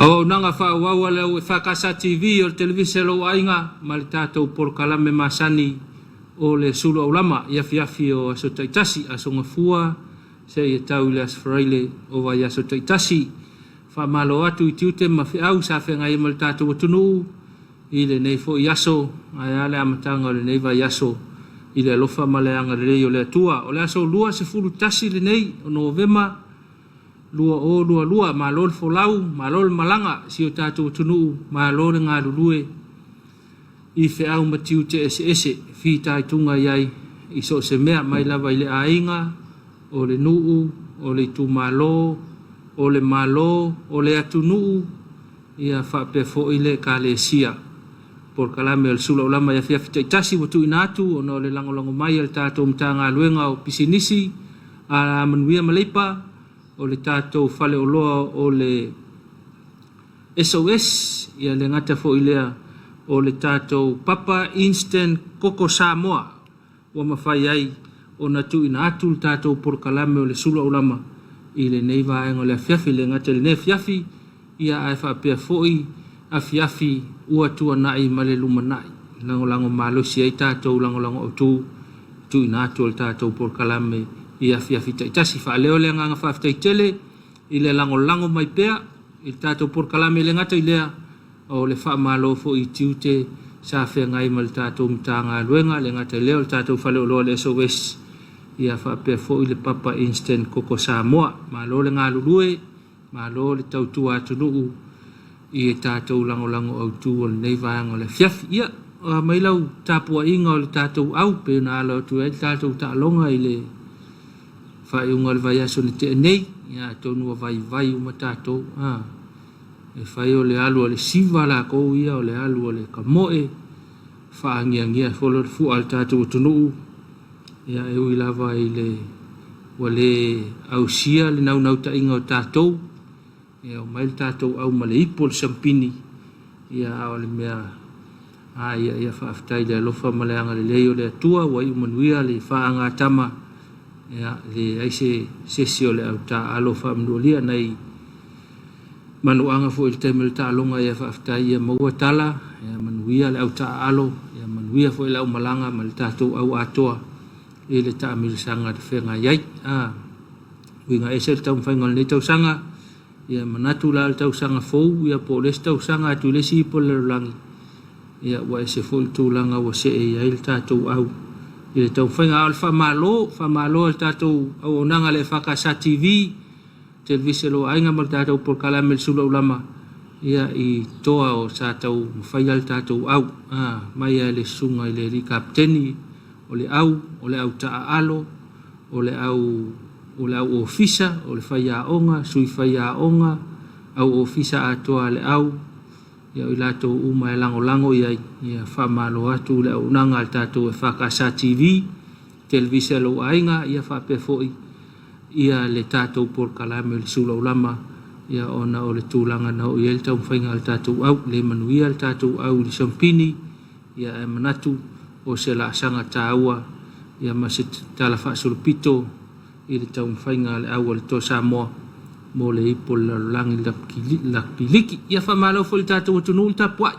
Auaunaga faaauau a le au EFKS TV o le televise a lou aiga ma le tatou polokalame masani o le Sulu Aulama i afiafi o aso taitasi, aso Gafua seia tau i le aso Faraile o vaiaso taitasi. Faamalo atu i tiute ma feau sa feagai ai ma le tatou atunuu i lenei foi aso, ae a le amataga o lenei vaiaso i le alofa ma le agalelei o le Atua. O le aso 21 lenei o Novema 2022, malo le folau, malo le malaga i si o tatou atunuu, malo le galulue i feau ma tiute eseese e fitaituga i ai i so o se mea, mai lava i le aiga, o le nuu, o le itumalo, o le Malo, o le atunuu, ia faapea foi le Ekalesia. Polokalame o le Sula Aulama i afiafi taitasi ua tuuina atu ona o le lagolago mai a le tatou Matagaluega o Pisinisi, Alamanuia ma Leipa, o le tatou faleoloa o le SOS, ia le gata foi lea o le tatou Papa Instant Koko Samoa ua mafai ai ona tuuina atu le tatou polokalame o le Sulu Aulama i lenei vaega o le afiafi. E le gata i lenei afiafi, ia ae faapea foi afiafi ua tuanai ma le lumanai. Lagolago malosi ai tatou lagolago autu tuuina atu o le tatou polokalame i afiafi taitasi. Faaleo le agaga faafetai tele i le lagolago mai pea i le tatou polokalame. E le gata i lea, o le faamalo foi i tiute sa feagai ma le tatou Matagaluega, e le gata i lea o le tatou faleoloa o le SOS, ia faapea foi le Papa Instant Koko Samoa. Malo le galulue, malo le tautua atunuu i e tatou lagolago autu o lenei vaega o le afiafi. Ia, mai lau tapuaiga o le tatou au pe na alo atu ai le tatou taaloga i le faaiuga o le vaiaso na tea nei, ia atonu ua vaivai uma tatou. E fai o le alu a le siva lakou ia, o le alu a le kamoe, faagiagia foi le fua a le tatou atunuu. Ia e ui lava i le ua le ausia le naunautaiga o tatou, ia omai le tatou au ma le ipu o le siampini, ia a o le mea a ia, ia faafetai i le alofa ma le agalelei o le Atua ua iu manuia le faagatama, ia leai se sesi o le au taaalo faamanualia nai manuaga foi i le taimi o le taaloga, ia faafetai ia maua tala, ia manuia le au taaalo, ia manuia foi le aumalaga ma le tatou au atoa i le taamilosaga na feagai ai. Uiga ese le taumafaiga o lenei tausaga, ia manatu la le tausaga fou, ia po o le isi tausaga atu i le isi ipu o le lalolagi, ia ua ese foi le tulaga ua see i ai le tatou au i le taumafaiga. A o le faamalo, faamalo a le tatou auaunaga a le EFKS TV, Televise Loa Aiga ma le tatou polokalame le Sulu Aulama, ia i toa o sa taumafaia le tatou au, mai lava i le susuga i le alii kapeteni o le au, o le au taaalo, o le au o le au ofisa, o le faiaoga, sui faiaoga, au ofisa atoa a le au, ia o i latou uma e lagolago i ai, ia faamalo atu le auaunaga a le tatou EFKS TV, Televise a lou aiga, ia faapea foi ia le tatou polokalame o le Sulu Aulama, ia ona o le tulaga na oo i ai le taumafaiga a le tatou au, le manuia le tatou au i le siampini, ia ae manatu o se laasaga taua ia ma se tala faasolopito i le taumafaiga a le au a le Toa Samoa mo le ipu o le lalolagi Lakapi Liki. Ia faamalo foi i le tatou atunuu le tapuai.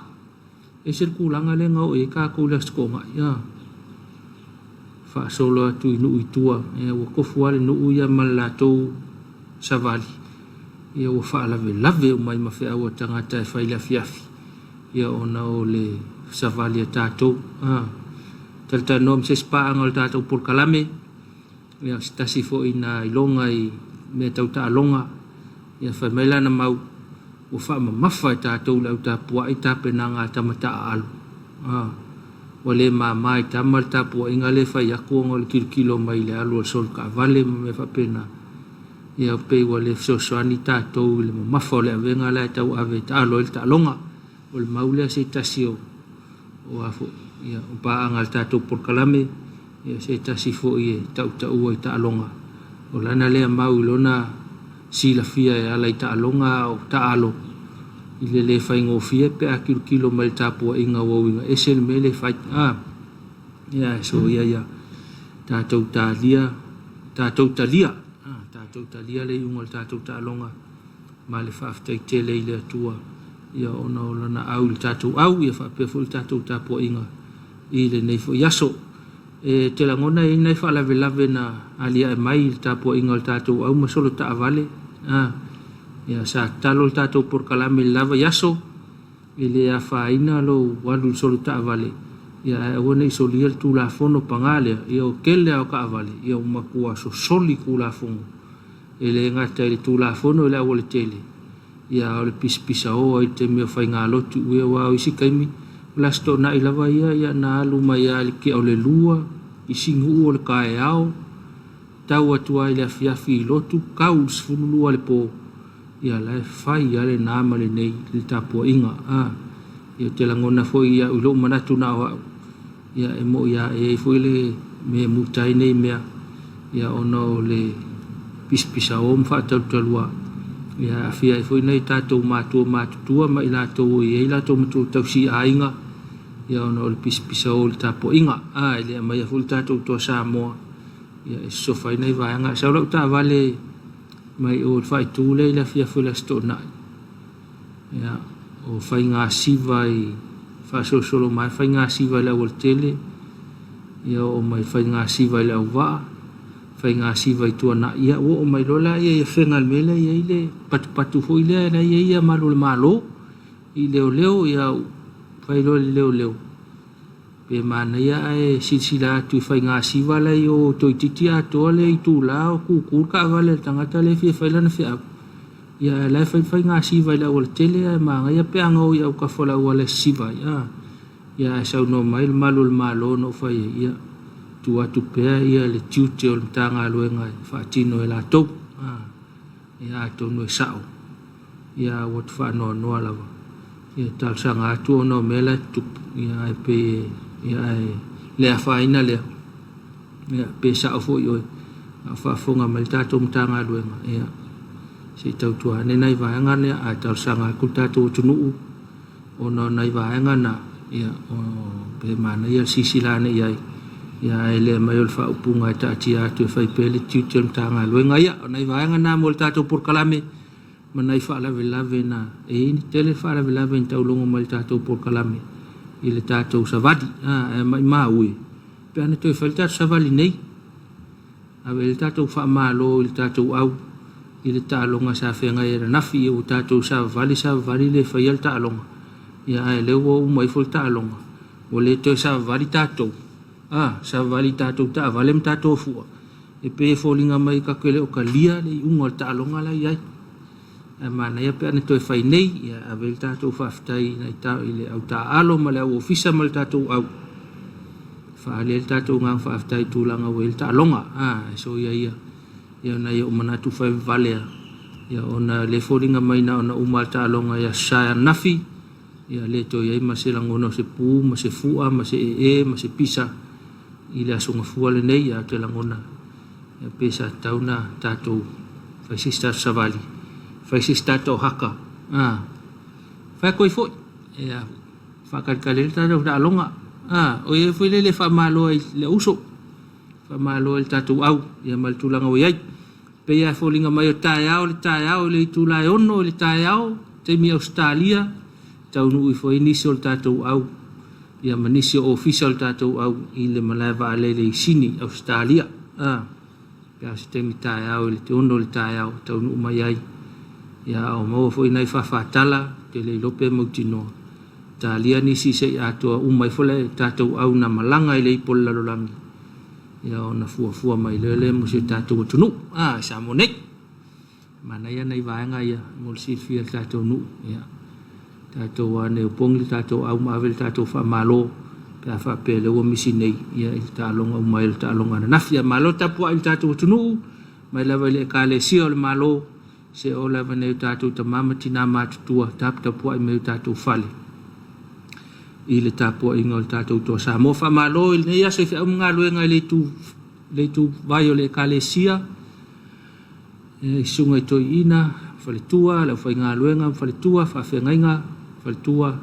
Ese le tulaga lea na oo i ai tatou i le Aso Toonai. Ia faasolo atu i nuu i tua, ia ua tofu lava le nuu ia ma le latou savali, ia ua faalavelave uma ai ma feau a tagata e fai i le afiafi, ia ona o le savali a tatou. Talatalanoa ma se isi paaga o le tatou polokalame, ia o se tasi foi na iloga i mea tau taaloga, ia fai mai lana mau, ua faamamafa e tatou le au tapuai tapenaga a tama taaalo. Ua le mama i tama le tapuaiga lea e fai atu ona o le tilotilo mai i le alu a le solo taavale ma mea faapena. Ia pei ua le fesoasoani tatou i le mamafa o le avega la e tau ave e taalo ai le taaloga. O le mau lea se tasi o o a foi ia o paaga a le tatou polokalame, ia se tasi foi e tautaua i taaloga. O lana lea mau i lona silafia e ala i taaloga a o taalo i le le faigofie pe a tilotilo mai i le tapuaiga ua uiga ese le mea lea e fai. Ia soia ia tatou talia, tatou talia, tatou talia le iuga o le tatou taaloga. Ma le faafetai tele i le Atua ia ona o lana au i le tatou au ia faapea foi le tatou tapuaiga i lenei foi aso. E te lagona e i ai nai faalavelave na aliae mai i le tapuaiga o le tatou au ma solo taavale. A, ia sa tatalo le tatou polokalame i le la vaiaso e le afaina lou alu i le solo taavale ia ae aua ne i solia le Tulafono paga lea ia o le tele lava o taavale ia ua matua sosoli Tulafono e le gata i le Tulafono i le aualatele ia a o le pisapisao ai i le taimi o faigalotu ia aua o isi taimi o le Aso Toonai lava ia ia na alu mai lava i le tea o le 2 i Sinu'u o le taeao tau atu lava i le afiafi i Lotu tau i le 12 i le po ia la e fai lava lena ma lenei i le tapuaiga a ia ou te lagona foi ia au i lou manatu na o au ia e mo'i lava e i ai foi le mea e muta ai nei mea ia ona o le pisapisao ma faatalutalua ia e aafia ai foi nai tatou matua matutua ma i latou o i ai latou matua tausi aiga ia ona o le pisapisao i le tapuaiga a e le aumaia foi le tatou Toa Samoa ia e sosofa ai nai vaega. Sau lau taavale mai o le faaitu lea i le afiafi o le Aso Toonai ia o faigasiva i faasolosolo mai faigasiva i le aualatele ia oo mai faigasiva i le auvaa faigasiva i Tuanai ia ua oo mai loa lea i Afega i le mea lea e i ai le patupatu foi lea la e i ai malu o le Malo i leoleo ia fai loa i le leoleo pe manaia ae silasila atu i faigasiva la i o toeitiiti atoa le itula o tutu le taavale a le tagata lea e fia fai lana feau ia ae la e fai faigasiva i le aualatele ae manaia pe ana o i autafa o le auala e sisiva ai a ia ae saunoa mai le malu o le Malo na ou fai ai ia tuu atu pea ia le tiute o le Matagaluega e faatino e latou a ia atonu e sa'o ia ua te faanoanoa lava ia talosaga atu ona o mea la e tutupu ia ae pei e ia ae le afaina lea ia pe sa'o foi oe a o faafofoga mai le tatou Matagaluega ia se i tautua ane nai vaega lea ae talosaga atu le tatou atunuu ona o nai vaega na ia o pe manaia le silasila ane i ai ia ae le aumai o le faaupuga e taatia atu e fai pea le tiute o le Matagaluega. Ia o nai vaega na mo le tatou polokalame ma nai faalavelave na e i ai tele faalavelave na taulogo mai le tatou polokalame i le tatou savali ae maimau e pe ana toe fai le tatou savali nei ave i ai le tatou faamalo i le tatou au i le taaloga sa feagai ananafi ua tatou savavali savavali le faia le taaloga ia ae lea ua uma ifo le taaloga ua le toe savavali tatou a savavali i tatou taavale ma tatou fua e pei e foliga mai tatou te le o talia le iuga o le taaloga la e i ai ae manaia pe ana toe fai nei ia ave i ai le tatou faafetai i le au taaalo ma le au ofisa ma le tatou au faaali ai le tatou agaga faafetai i tulaga ua i ai le taaloga a e soia ia ia nai ou manatu faivavale a ia ona le foliga mai na ona uma le taaloga i Aso Sa ananafi ia le toe i ai ma se lagona o se pu ma se fua ma se ee ma se pisa i le Aso Gafua lenei ae ou te lagona ia pe sa tatau ona tatou fai se isi tatou savali fai se isi tatou haka a fai atu ai foi ia faatalitali ai le tatou taaloga a o ia foi lele faamalo ai le uso faamalo ai le tatou au ia ma le tulaga ua i ai. Pei lava e foliga mai o taeao le taeao i le itula e 6 i le taeao, taimi Ausetalia, taunuu ifo ai nisi o le tatou au ia ma nisi o ofisa o le tatou au i le malae vaalele i Sini, Ausetalia. A, pe a o se taimi taeao i le 6 i le taeao taunuu mai ai. Ia a o maua foi nai faafatala, ou te le iloa pe mautinoa. Talia nisi se i atoa uma ifo le tatou au na malaga i le ipu o le lalolagi ia ona fuafua mai loa lea mo si o tatou atunuu a i Samoa nei. Manaia nai vaega ia mo le silafia e le tatou nuu. Ia tatou ane opogi le tatou au ma ave le tatou faamalo pe a faapea lea ua misi nei ia i le taaloga uma ai o le taaloga ananafi. Ia malo tapuai i le tatou atunuu mai lava i le Ekalesia o le Malo se oo lava nei o tatou tama ma tina matutua taputapuai mai o tatou fale i le tapuaiga o le tatou Toa Samoa. Faamalo i lenei aso i feau ma galuega i le itu le ituvai o le Ekalesia i susuga i toeaiina, faletua, le aufaigaluega ma faletua, faafeagaiga, faletua,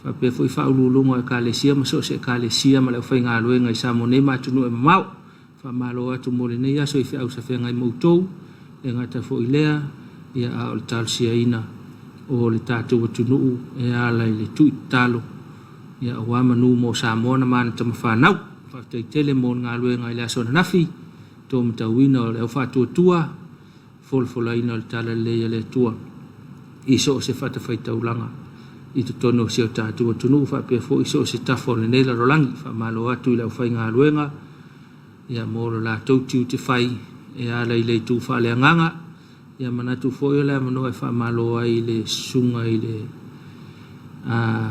faapea foi faauluuluga o Ekalesia ma so o se Ekalesia ma le aufaigaluega i Samoa nei ma atunuu e mamao. Faamalo atu mo lenei aso i feau sa feagai ma outou, e gata foi i lea, Ia, a o le talosiaina o le tatou atunuu e ala i le tuutatalo, ia, aua manu mo Samoa na ma ana tamafanau. Faafetai tele mo le galuega i le aso ananafi, to matauina o le au faatuatua, folafolaina o le talalelei a le Atua i so o se fatafaitaulaga i totonu o si o tatou atunuu faapea foi so o se tafa o lenei lalolagi. Faamalo atu i le aufaigaluega, ia, mo lo latou tiute fai e ala i le itu faaleagaga. Ia manatu foi o le avanoa e faamalo ai i le susuga i le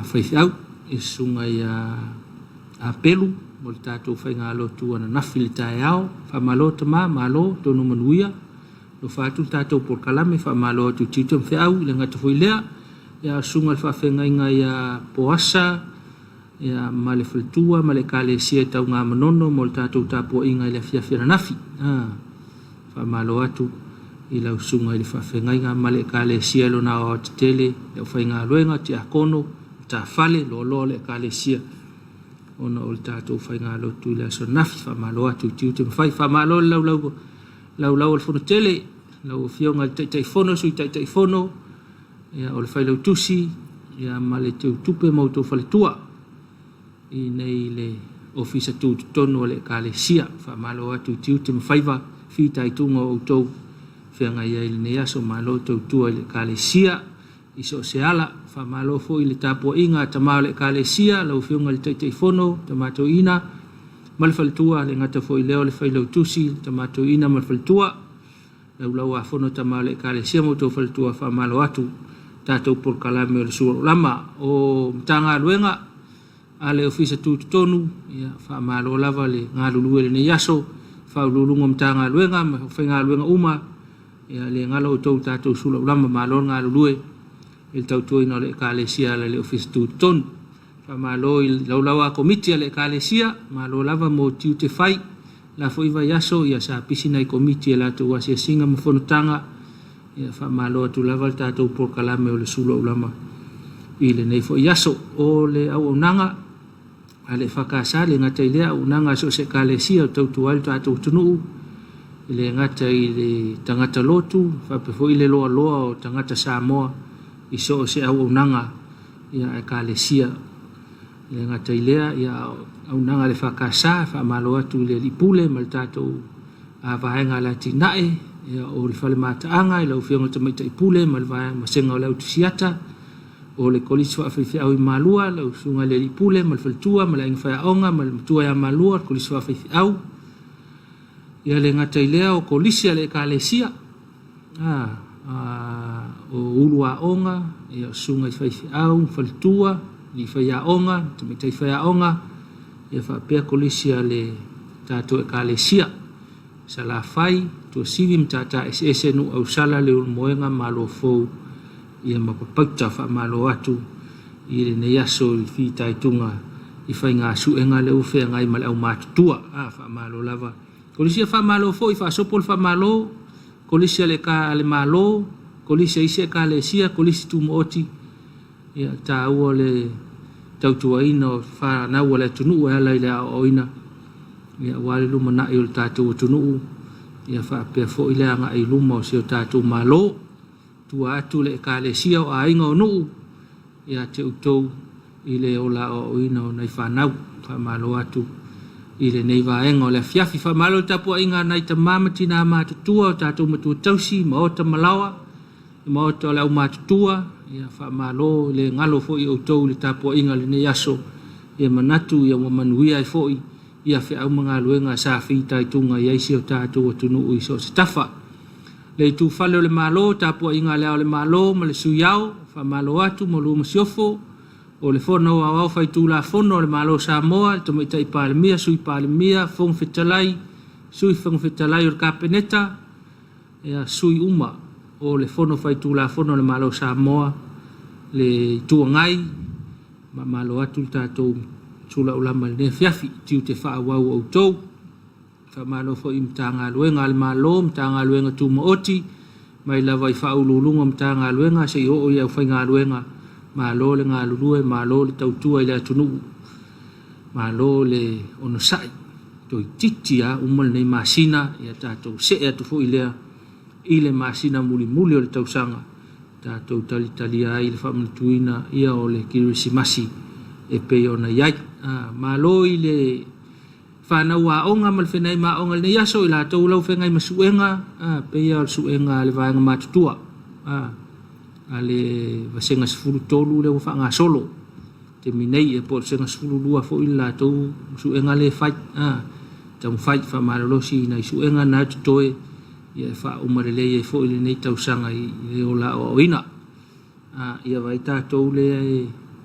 faifeau, le susuga ia Apelu mo le tatou faigalotu ananafi i le taeao. Faamalo tama, malo, tonu manuia. Alofa atu le tatou polokalame, faamalo atu i tiute ma feau. I le gata foi lea, ia, o le susuga i le faafeagaiga ia Poasa, ia, ma le faletua ma le ekalesia i Tanugamanono mo le tatou tapuaiga i le afiafi ananafi. Faamalo atu i lau susuga i le faafeagaiga ma le ekalesia i lona aoaotetele, le aufaigaluega, tiakono, matafale, loaloa o le ekalesia ona o le tatou faigalotu i le aso ananafi. Faamalo atu i tiute ma fai. Faamalo le laulau laulau o le Fonotele, lau Afioga i le Taitaifono, Sui Taitaifono, ia, o le Failautusi, ia, ma le Teutupe ma outou faletua i nei le Ofisa Tutotonu o le Ekalesia. Faamalo atu i tiute ma faiva fitaituga o outou feagai ai i lenei aso. Malo tautua i le Ekalesia i so o se ala. Faamalo foi i le tapuaiga a tama o le Ekalesia, lau Afioga i le Taitaifono, tama toeaina ma le faletua, le gata foi i lea o le Failautusi, tama toeaina ma le faletua, laulauafono tama o le Ekalesia ma outou faletua. Faamalo atu tatou polokalame o le Sua o Lama. O Matagaluega a le Ofisa Tutotonu, ia, faamalo lava le galulue i lenei aso, Faauluuluga o Matagaluega ma faigaluega uma, ia, le galo outou i tatou sulaulama, malo le galulue i le tautuaina o le Ekalesia ala i le Ofisa Tutotonu. Faamalo i laulau a Komiti a le Ekalesia, malo lava mo tiute fai. La foi vaiaso, ia, sa pisi nai Komiti e latou asiasiga ma fonotaga, ia, faamalo atu lava le tatou polokalame o le sulaulama i lenei foi aso. O le auaunaga a le EFKS, le gata i lea auaunaga a so o se ekalesia o tautua ai le tatou atunuu, e le gata i le tagata lotu, faapea foi le loaloa o tagata Samoa i so o se auaunaga, ia, a ekalesia. E le gata i lea, ia, auaunaga a le EFKS, faamalo atu i le Alii Pule ma le tatou vaega a le atinae, ia, o le fale mataaga i lau Afioga i le Tamaitai Pule ma le vasega o le Autusiata, o le Kolisi Faafaifeau i Malua, lau Susuga i le Alii Pule ma le Faletua ma le Aiga Faiaoga ma le Matua ia Malua, le Kolisi Faafaifeau. Ia le gata i lea o Kolisi a le Ekalesia, o ulu aoga, ia, o susuga i faifeau, faletua, alii faiaoga, tamaitai faiaoga, ia faapea Kolisi a le tatou Ekalesia. Salafai, Tuasivi, Matata Eseese, Nuu Ausala, Leulumoega, Malofou, ia ma Papauta. Faamalo atu i lenei aso i le fitaituga i faiga suega lea ua feagai ma le aumatutua. Faamalo lava. Kolisi ia faamalo foi, faasopo le faamalo, kolisi a le, a le Malo, kolisi a isi ekalesia, kolisi tumaoti, ia, taua le tautuaina o fanau a le atunuu e ala i le aoaoina, ia, aua le lumanai o le tatou atunuu, ia faapea foi le agai i luma o si o tatou Malo. Tua atu le ekalesia o aiga o nuu ia te outou i le ola aoaoina o nai fanau. Faamalo atu i lenei vaega o le afiafi. Faamalo i le tapuaiga a nai tama ma tina matutua o tatou matua tausi, maota ma laoa, maota o le aumatutua, ia, faamalo le galo foi i outou i le tapuaiga i lenei aso. Ia manatu ia ua manuia ai foi ia feau ma galuega sa fitaituga i ai si o tatou atunuu i so o se tafa. Le itufale o le Malo, tapuaiga a Le Ao o le Malo ma le Sui Ao, faamalo atu ma lua masiofo, o le Fono Aoao Faitulafono a le Malo o Samoa, le Tamaitai Palemia, Sui Palemia, Fofoga Fetalai, Sui Fofoga Fetalai o le Kapeneta, ia, sui uma o le Fono Faitulafono a le Malo o Samoa, le Itu Agai, faamalo atu le tatou sulaulama i lenei afiafi, tiute faaauau o outou. Faamalo foi i Matagaluega a le Malo, Matagaluega Tumaoti, mai lava i Faauluuluga o Matagaluega seia oo i aufaigaluega, malo le galulue, malo le tautua i le atunuu, malo le onosai. Toeitiiti lava uma lenei masina, ia tatou see atu foi lea i le masina mulimuli o le tausaga tatou talitalia ai le faamanatuina ia o le Kerisimasi e pei ona i ai. Malo i le fanau aoga ma le feagai ma aoga i lenei aso, i latou o lo o feagai ma suega, pei lava o le suega a le vaega matutua, a le vasega 13 lea ua faagasolo i le taimi nei, ia po o le vasega 12 foi le latou suega lea e fai. Taumafai faamalolosi i nai suega na e totoe, ia e faauma lelei ai foi lenei tausaga i le ola aoaoina. Ia vaai tatou lea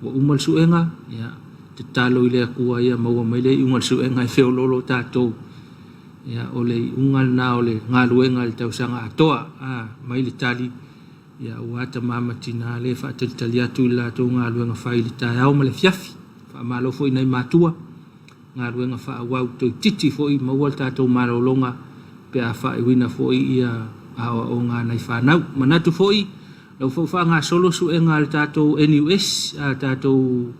ua uma le suega, ia tatalo i le Atua ia maua mai le iuga o le suega e feoloolo tatou. Ia o le iuga lena o le galuega i le tausaga atoa. Mai le tali, ia aua tama ma tina lea e faatalitali atu i le latou galuega fai i le taeao ma le afiafi. Faamalo foi i nai matua, galuega faaauau toeitiiti foi maua le tatou malologa pe a faaiuina foi ia aoaoga a nai fanau. Manatu foi lau foi faagasolo suega a le tatou NUS, a tatou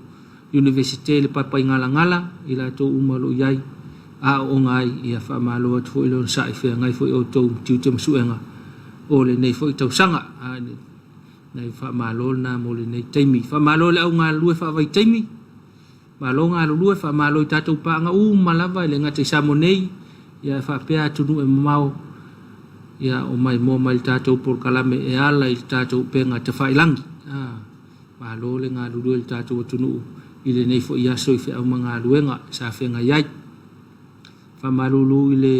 Universite i le Papaigalagala, i latou uma o lo o i ai aoaoga ai, ia faamalo atu foi le onosai feagai foi outou ma tiute ma suega o lenei foi tausaga. Nai faamalo lena mo lenei taimi. Faamalo i le au galulue faavaitaimi, malo galulue, faamalo i tatou paaga uma lava e le gata i Samoa nei, ia ae faapea atunuu e mamao, ia o maimoa mai le tatou polokalame e ala i le tatou upega tafailagi. Malo le galulue i le tatou atunuu i lenei foi aso i feau ma galuega sa feagai ai. Faamalulu i le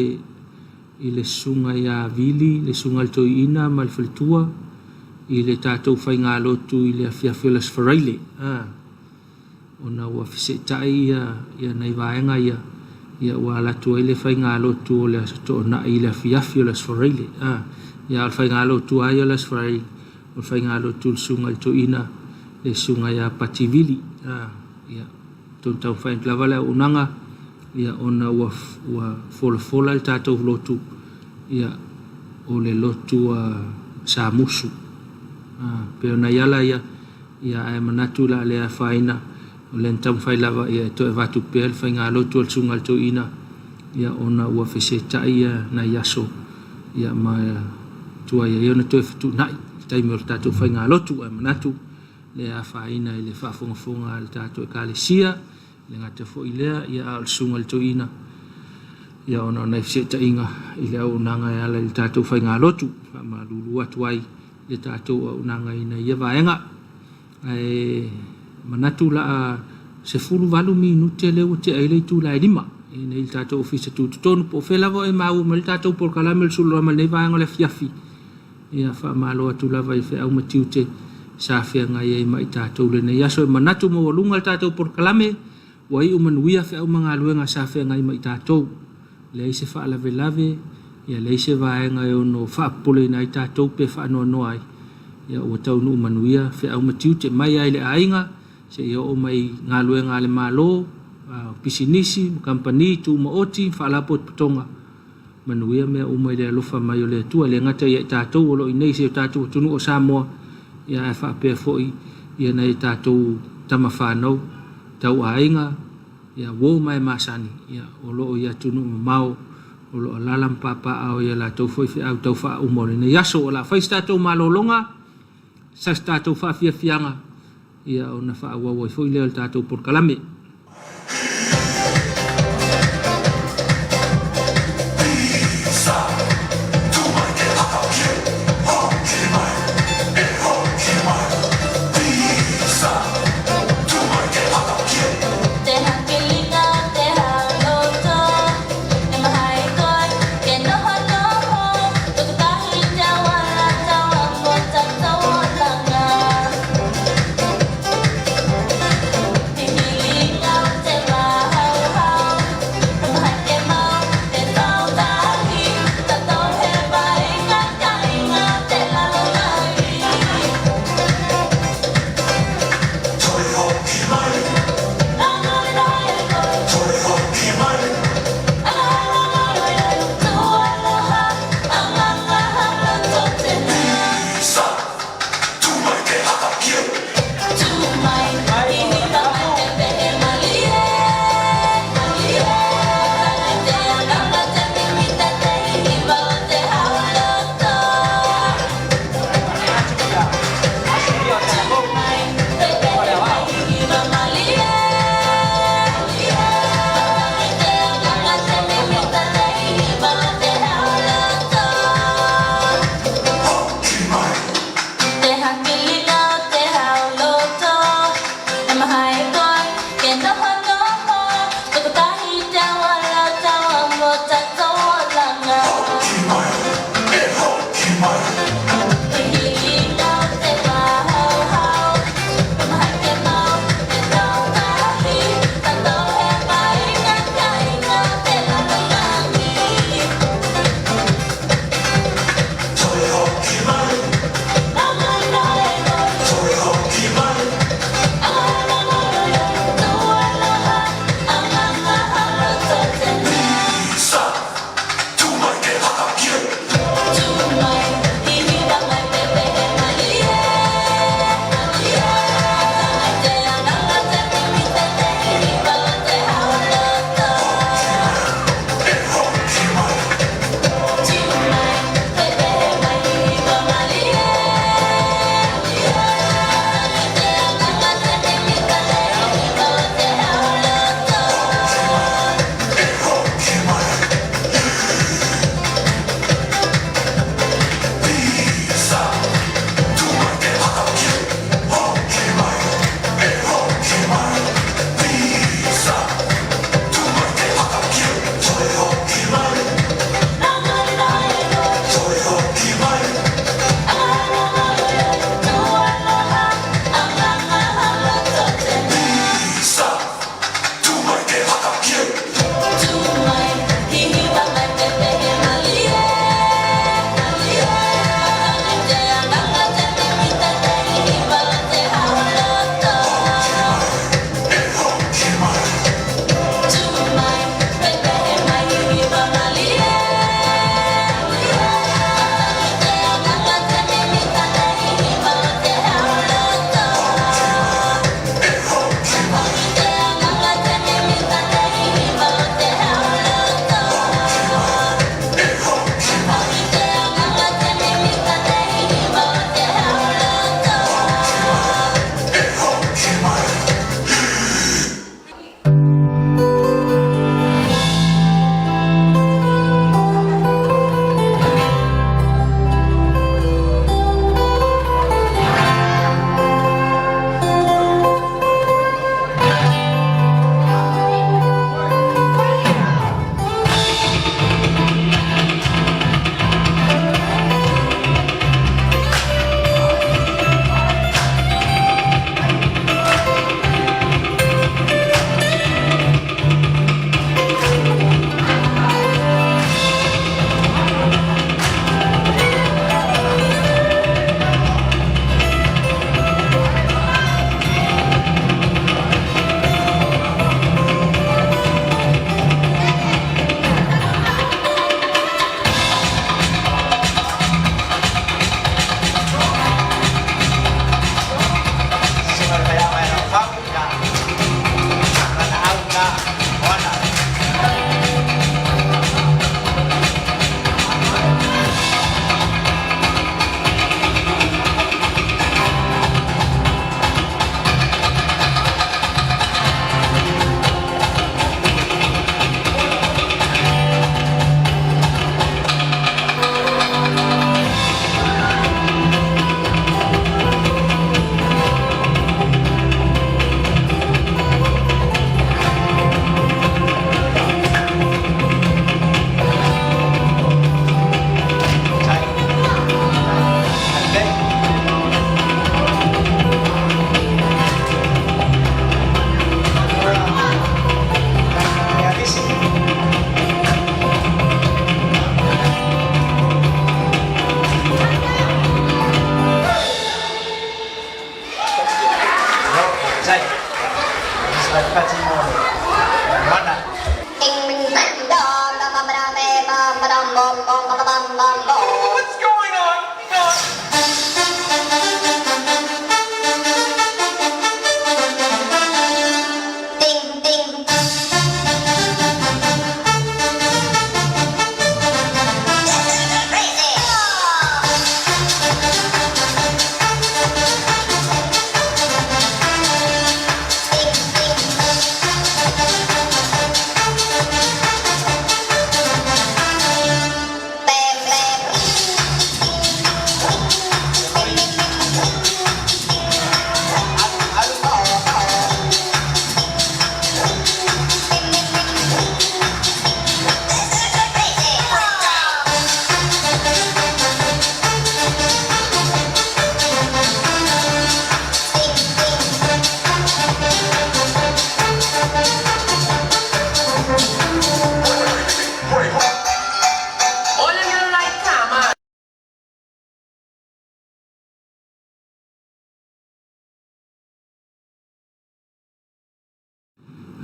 i le susuga ia Vili, le susuga i le Toeaina ma le faletua i le tatou faigalotu i le afiafi o le Aso Faraile, ona ua feseetai ia nai vaega ia, ia ua alu atu ai le faigalotu o le Aso Toonai i le afiafi o le Aso Faraile. Ia a o le faigalotu lava ia o le Aso Faraile, o le faigalotu i le susuga i le Toeaina, le susuga ia Pati Vili. Ia, toe taumafai atu lava le auaunaga, ia ona ua folafola le tatou lotu, ia o le lotu a Samusu. Pei o nai ala ia, ia ae manatu o le a le afaina, o lea na taumafai lava ia e toe avatu pea le faigalotu a le susuga i le Toeaina, ia ona ua feseetai ia nai aso, ia ma tuai ai ona toe fetuunai i le taimi o le tatou faigalotu. Ae manatu le afaina i le faafogafoga a le tatou Ekalesia, e le gata foi i lea, ia a o le susuga i le Toeaina, ia ona o nai feseetaiga i le auaunaga e ala i le tatou faigalotu. Faamalulu atu ai le tatou auaunaga ina ia vaega. Ae manatu o le a 18 minute lea ua tea ai le itula e 5 i nei le tatou ofisa tutotonu, po o fea lava o e maua mai le tatou polokalame o le Sululama i lenei vaega o le afiafi. Ia faamalo atu lava i feau ma tiute sa feagai ai ma i tatou i lenei aso. E manatu maualuga le tatou polokalame ua iu manuia feau ma galuega sa feagai ma i tatou. Leai se faalavelave, ia leai se vaega e ono faapopoleina ai tatou pe faanoanoa ai, ia ua taunuu manuia feau ma tiute mai lava i le aiga seia oo mai i galuega a le Malo, pisinisi, kamupani, tumaoti, faalapotopotoga. Manuia mea uma i le alofa mai o le Atua, e le gata ia i tatou o lo o i inei i si o tatou atunuu o Samoa, ia ae faapea foi ia nai a tatou tama fanau, tau aiga, ia uo ma e masani, ia o lo o i atunuu mamao, o lo o alaala ma papaaao i a latou foi feau tau faauma o lenei aso. O le a fai se tatou malologa, sa se tatou faafiafiaga, ia ona faaauau ai foi lea o le tatou polokalame.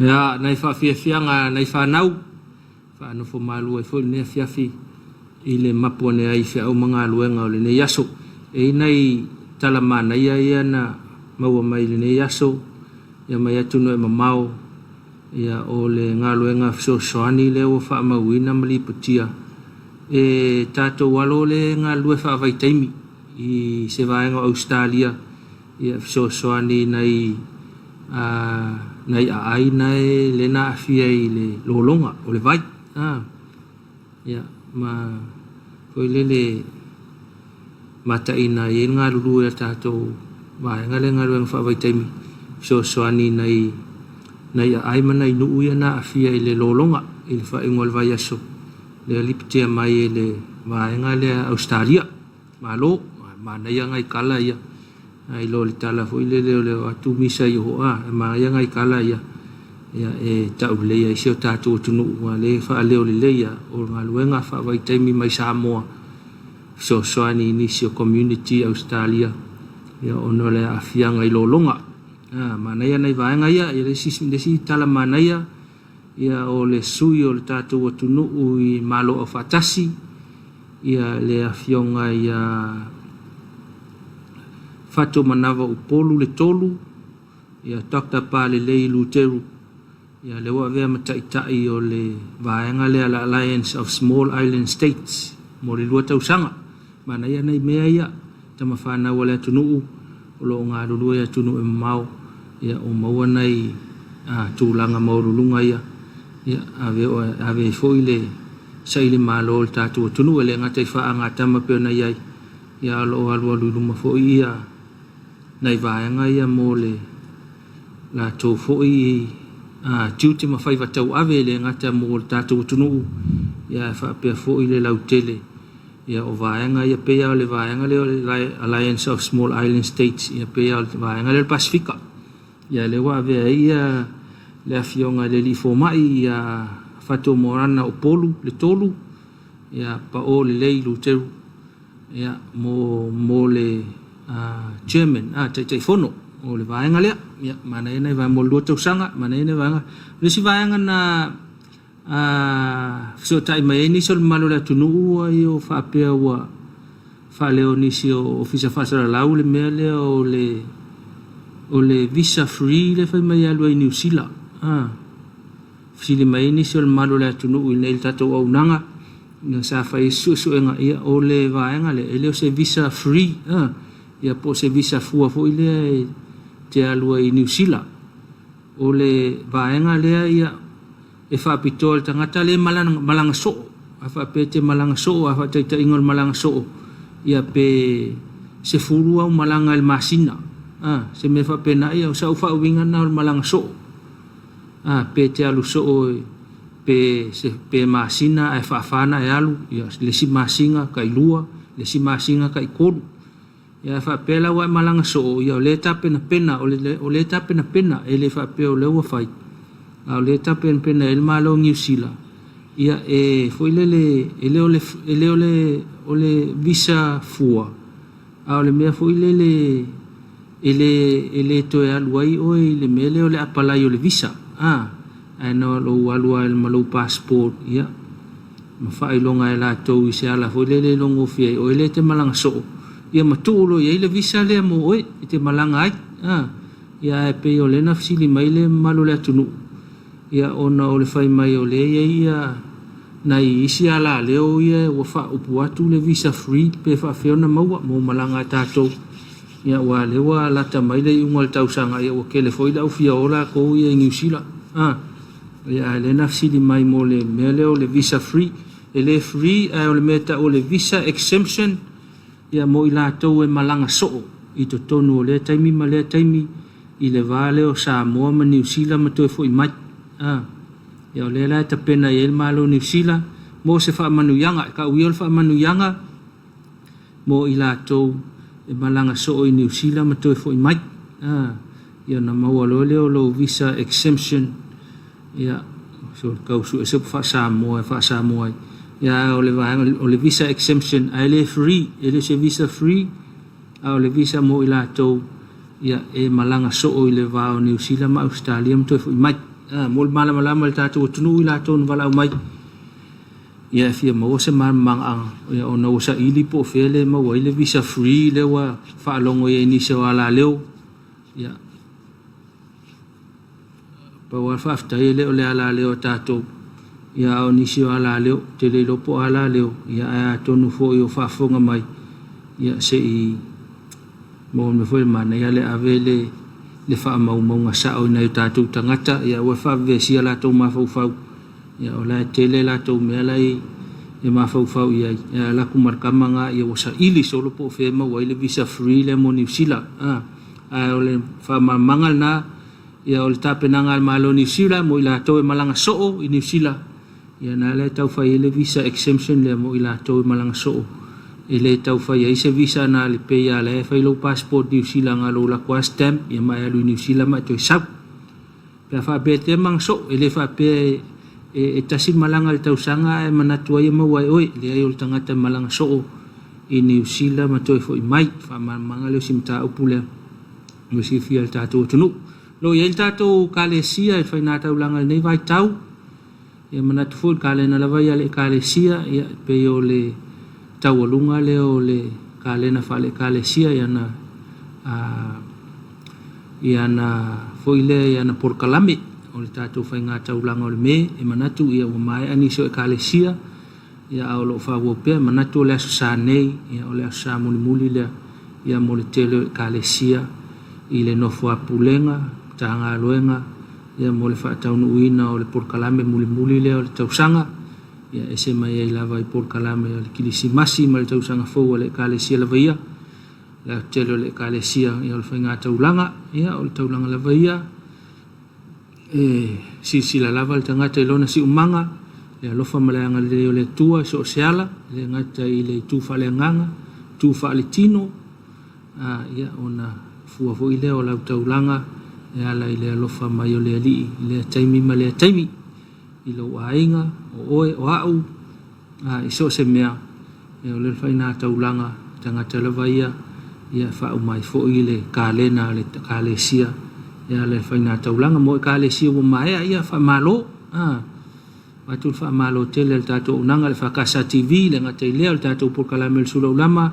Ia, nai faafiafiaga a nai fanau, faanofo malu ai foi lenei afiafi i le mapu ane ai i feau ma galuega o lenei aso. E i ai nai tala manaia ia na maua mai i lenei aso, ia mai atunuu e mamao, ia o le galuega fesoasoani lea ua faamauina ma lipotia e tatou alo lea e galulue faavaitaimi i se vaega o Ausetalia ia fesoasoani i nai nai aai na e lea na aafia i le lologa o le vai. Ia ma foi lele mataina ai le galulue a tatou vaega lea galuega faavaitaimi fesoasoani i nai nai aai ma nai nuu ia na aafia i le lologa i le faaiuga o le vaiaso lea lipotia mai e le vaega lea Ausetalia. Malo, manaia nai tala ia nai lo le tala foi lele o le o atu misa i o a manaia nai tala ia ia e tau lelei ai si o tatou atunuu aua o lea e faaleo lelei lava o galuega faavaitaimi mai Samoa fesoasoani i nisi o community i Ausetalia ia ona o le aafiaga i lologa. Manaia nai vaega ia. Ia le isi tala manaia ia o le sui o le tatou atunuu i Malo Aufaatasi ia le afioga ia Fatumanava Upolu le Tolu, ia Dr. Palelei Luteru, ia lea ua avea ma taitai o le vaega lea le Alliance of Small Island States mo le 2 tausaga. Manaia nai mea ia, tama fanau a le atunuu o lo o galulue i atunuu e mamao, ia ua maua nai tulaga maualuluga ia, ia ave ave ai foi le saili malo o le tatou atunuu e le gata i faagatama pei ona i ai, ia ae o lo o alualu i luma foi ia nai vaega ia mo le latou foi tiute ma faiva tauave e le gata mo le tatou atunuu, ia ae faapea foi le lautele ia o vaega ia pei lava o le vaega lea o le Alliance of Small Island States ia pei lava o le vaega lea o le Pasefika. Ia lea ua avea ai ia le afioga i le alii fomai ia Fatuomorana Upolu le Tolu, ia pao lelei Luteru ia mo le chairman, Taitaifono o le vaega lea. Ia manaia nai vaega mo le 2 tausaga, manaia nai vaega. O le isi vaega na fesootai mai ai nisi o le mamalu o le atunuu ua ia faapea ua faaleo nisi o Ofisa Faasalalau le mea lea o le visa free lea fai mai e alu ai i Niu Sila. Fesili mai ai nisi o le mamalu o le atunuu i inei i le tatou auaunaga sa fai ai se suesuega, ia o le vaega lea e le o se visa free ia po o se visa fua foi lea e te alu ai i Niu Sila. O le vaega lea ia e faapitoa i le tagata lea e malaga soo. A faapea e te malaga soo, a faataitaiga o le malaga soo, ia pe 10 au malaga i le masina, se mea faapena, ia o sau faauiga lena o le malaga soo. Pe te alu soo pe masina ae faafa ona e alu, ia le isi masina tailua, le isi masina taitolu. Ia a faapea la ua e malaga soo, ia o lea e tapenapena, o lea e tapenapena, e le faapea o lea ua fai, a o lea e tapenapena i ai le Malo o Niu Sila, ia e foi lele, e le o le, e le o le, o le visa fua, a o le mea foi lele e le, e le toe alu ai oe i le mea lea o le apalai o le visa, ae na o lou alu lava ma lou passport, ia, ma faailoga e latou i se ala foi lele e iloagofie ai oe lea e te malaga soo, ia ma tuu loa i ai le visa lea mo oe e te malaga ai. Ia ae pei o lea na fesili mai le mamalu o le atunuu, ia ona o le fai mai o lea e i ai ia nai isi alaleo ia ua faaupu atu le visa free pe faapefea ona maua mo malaga a tatou. Ia aua o lea ua lata mai le iuga o le tausaga, ia ua tele foi le au fia o latou ia i Niu Sila. Ia ae lea na fesili mai mo le mea lea o le visa free. E le free ae o le mea e tau o le visa exemption ia mo i latou e malaga soo i totonu o lea taimi ma lea taimi i le va lea o Samoa ma Niu Sila ma toe foi mai. Ia o lea la e tapena i ai le Malo o Niu Sila mo se faamanuiaga. E tau ia o le faamanuiaga mo i latou e malaga soo i Niu Sila ma toe foi mai. Ia ona maua loa lea o lou visa exemption, ia, so tau sue se upu faa-Samoa e faa-Samoa ai. Ia, o le vaega o le visa exemption, ae le free, e le o se visa free, a o le visa mo i latou ia e malaga soo i le va o Niu Sila ma Ausetalia ma toe foi mai. Mo le malamalama i le tatou atunuu i latou na valaau mai, ia e fia maua se malamalamaaga, ia ona ua saili po o fea le maua ai le visa free lea ua faalogo i ai i nisi o alaleo. Ia, pau lava le faafetai e le o le alaleo a tatou, ia a o nisi o alaleo, ou te le iloa po o alaleo, ia ae atonu foi o faafofoga mai, ia se i maua mai foi le manaia le ave le le faamaumauga sao i nai o tatou tagata, ia aua e faavevesia latou mafaufau, ia o la e tele latou mea la e mafaufau i ai, ae alu atu ma le tama lena, ia ua saili solo po o fea e maua ai le visa free lea mo Niu Sila. Ae o le faamalamalamaga lena, ia o le tapenaga a le Malo o Niu Sila mo i latou e malaga soo i Niu Sila, ia na la e tau fai ai le visa exemption lea mo i latou e malaga soo. E le tau fai ai se visa na le pei lava la e fai lou passport Niu Sila na lou alu atu lava stamp ia ma e alu i Niu Sila ma e toe sau. Pe a faapea e te malaga soo, e le faapea e, e, e tasi malaga i le tausaga ae manatu ai e maua e oe. Leai, o le tagata e malaga soo i Niu Sila ma toe foi mai. Faamalamalamaga lea o si mataupu lea mo silafia e le tatou atunuu. O lo o i ai le tatou Ekalesia i le faigataulaga i lenei vaitau. Ia manatu foi i le kalena lava ia a le Ekalesia, ia e pei o le taualuga lea o le kalena faale-Ekalesia i ana, a, i ana foi lea i ana polokalame o le tatou faigataulaga o le Me. E manatu ia ua maea nisi o Ekalesia, ia a o lo o faaauau pea. E manatu o le Aso Sa nei, ia o le Aso Sa mulimuli lea ia mo le tele o Ekalesia i le nofo a Pulega, Matagaluega, ia mo le faataunuuina o le polokalame mulimuli lea o le tausaga, ia ese mai ai lava i polokalame o le Kilisimasi ma le Tausaga Fou a le Ekalesia lava ia. O le aotele o le Ekalesia, ia o le faigataulaga, ia o le taulaga lava ia, e silasila lava le tagata i lona siumaga, le alofa ma le agalelei o le Atua i so o se ala, e le gata i le itu faaleagaga, itu faaletino, a, ia, ona fua foi lea o lau taulaga e ala i le alofa mai o le Alii i lea taimi ma lea taimi, i lou aiga, o oe, o a'u, a, i so o se mea, ia, o le faiga taulaga tagata lava ia, ia e faauma ai foi le kalena a le Ekalesia e ala i le faiga taulaga. Mo Ekalesia ua maea, ia, faamalo, a, avatu le faamalo tele a le tatou auaunaga le FKS TV, le gata i lea o le tatou polokalame o le Sula Ulama,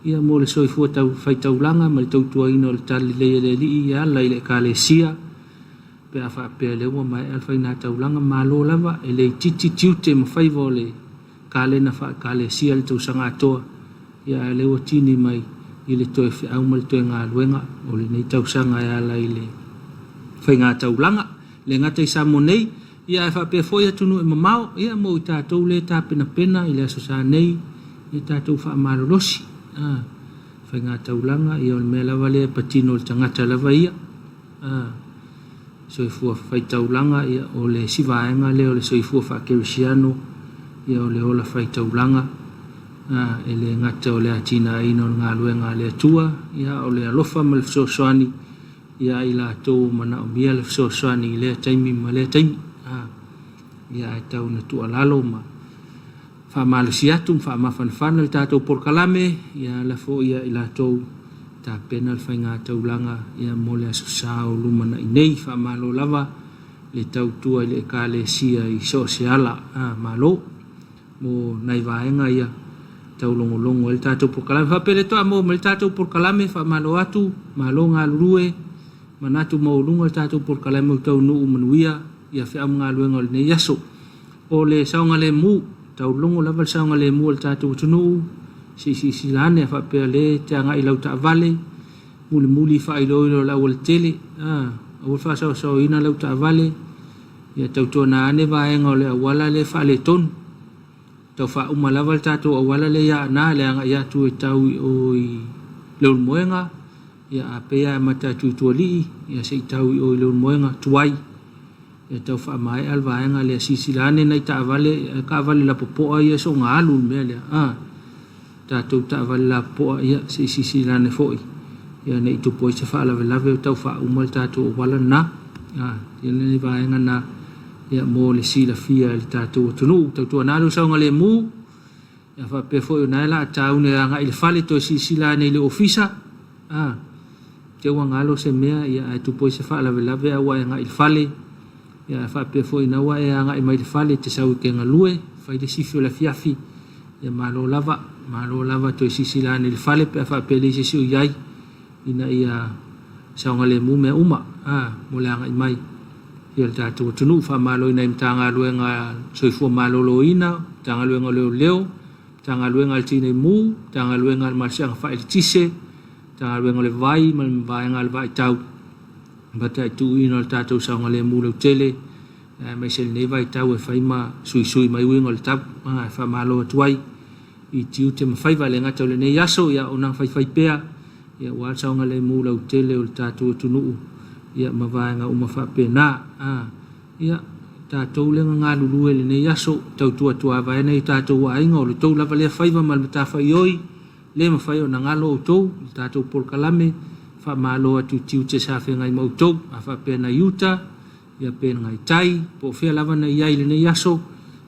ia mo le soifua tau faitaulaga ma le tautuaina o le talalelei a le Alii e ala i le Ekalesia. Pe a faapea lea ua maea le faigataulaga, malo lava, e le itiiti tiute ma faiva o le kalena faaekalesia i le tausaga atoa, ia ae lea ua tini mai i le toe feau ma le toe galuega o lenei tausaga e ala i le faigataulaga. E le gata i Samoa nei, ia ae faapea foi atunuu e mamao, ia mo i tatou lea e tapenapena i le Aso Sa nei, ia tatou faamalolosi, a, faigataulaga, ia o le mea lava lea e patino i le tagata lava ia. A, soifua faitaulaga, ia, o le isi vaega lea o le soifua faakerisiano, ia, o le ola faitaulaga, a, e le gata o le atinaeina o le galuega a le Atua, ia, a o le alofa ma le fesoasoani ia i latou o manaomia le fesoasoani i lea taimi ma lea taimi. A, ia, ae tau ina tuualalo ma faamalosi atu ma faamafanafana le tatou polokalame, ia ala foi ia i latou tapena le faiga taulaga ia mo le Aso Sa o lumanai nei. Faamalo lava le tautua i le Ekalesia i so o se ala. A, malo mo nai vaega ia taulogologo ai le tatou polokalame. Faapea le toa maua mai le tatou polokalame, faamalo atu, malo galulue, manatu maualuga le tatou polokalame ua taunuu manuia ia feau ma galuega o lenei aso. O le saogalemu, taulogo lava le saogalemu o le tatou atunuu, se i silasila ane a faapea o lea e te agai i lau taavale, mulimuli i faailoilo o le aualatele, a, aua le faasaosaoina lau taavale, ia tautuana ane vaega o le auala lea e faaletonu. Tau faauma lava le tatou auala lea i Aana i le agai atu e tau i o i Leulumoega, ia a pei lava e amata atu i Tualii, ia se i tau i o i Leulumoega, tuai. Ia tau faamaea le vaega lea, silasila ane nai taavale, taavale lapopoa ia soona alu i le mea lea, a, tatou taavale lapopoa, ia se i silasila ane foi, ia ne i tupu ai se faalavelave o tau faauma le tatou auala lena. A, ia lenei vaega lena, ia mo le silafia e le tatou atunuu. Tautuana lou saogalemu, ia faapea foi o na e la taune agai i le fale toe silasila ane i le ofisa, a, te ua galo se mea, ia ae tupu ai se faalavelave ae ua e agai i le fale. Ia ae faapea foi ina ua e agai mai le fale e te sau e te galue, fai le sifi o le afiafi, ia malo lava, malo lava toe silasila ane i le fale pe a faapea e leai se isi o i ai ina ia saogalemu mea uma a mo le agai mai i le tatou atunuu. Faamalo i nai Matagaluega a le Soifua Maloloina, Matagaluega o Leoleo, Matagaluega a le Tinei Mu, Matagaluega a le Malosiaga Faaeletise, Matagaluega o le Vai ma le Vaega a le Vaaitau, mataituina o le tatou saogalemu lautele, aemaise lenei vaitau e fai ma suisui mai uiga o le tau. E faamalo atu ai i tiute ma faiva, e le gata o lenei aso, ia o na faifai pea, ia aua le saogalemu lautele o le tatou atunuu, ia ma vaega uma faapena. Ia, tatou lea na galulue i lenei aso, tautua tuavae nai o tatou aiga, o le tou lava lea faiva ma le matafaioi, le mafai ona galo outou i le tatou polokalame. Faamalo atu i tiute sa feagai ma outou, a faapea nai uta, ia pe nai tai, po o fea lava na i ai i lenei aso,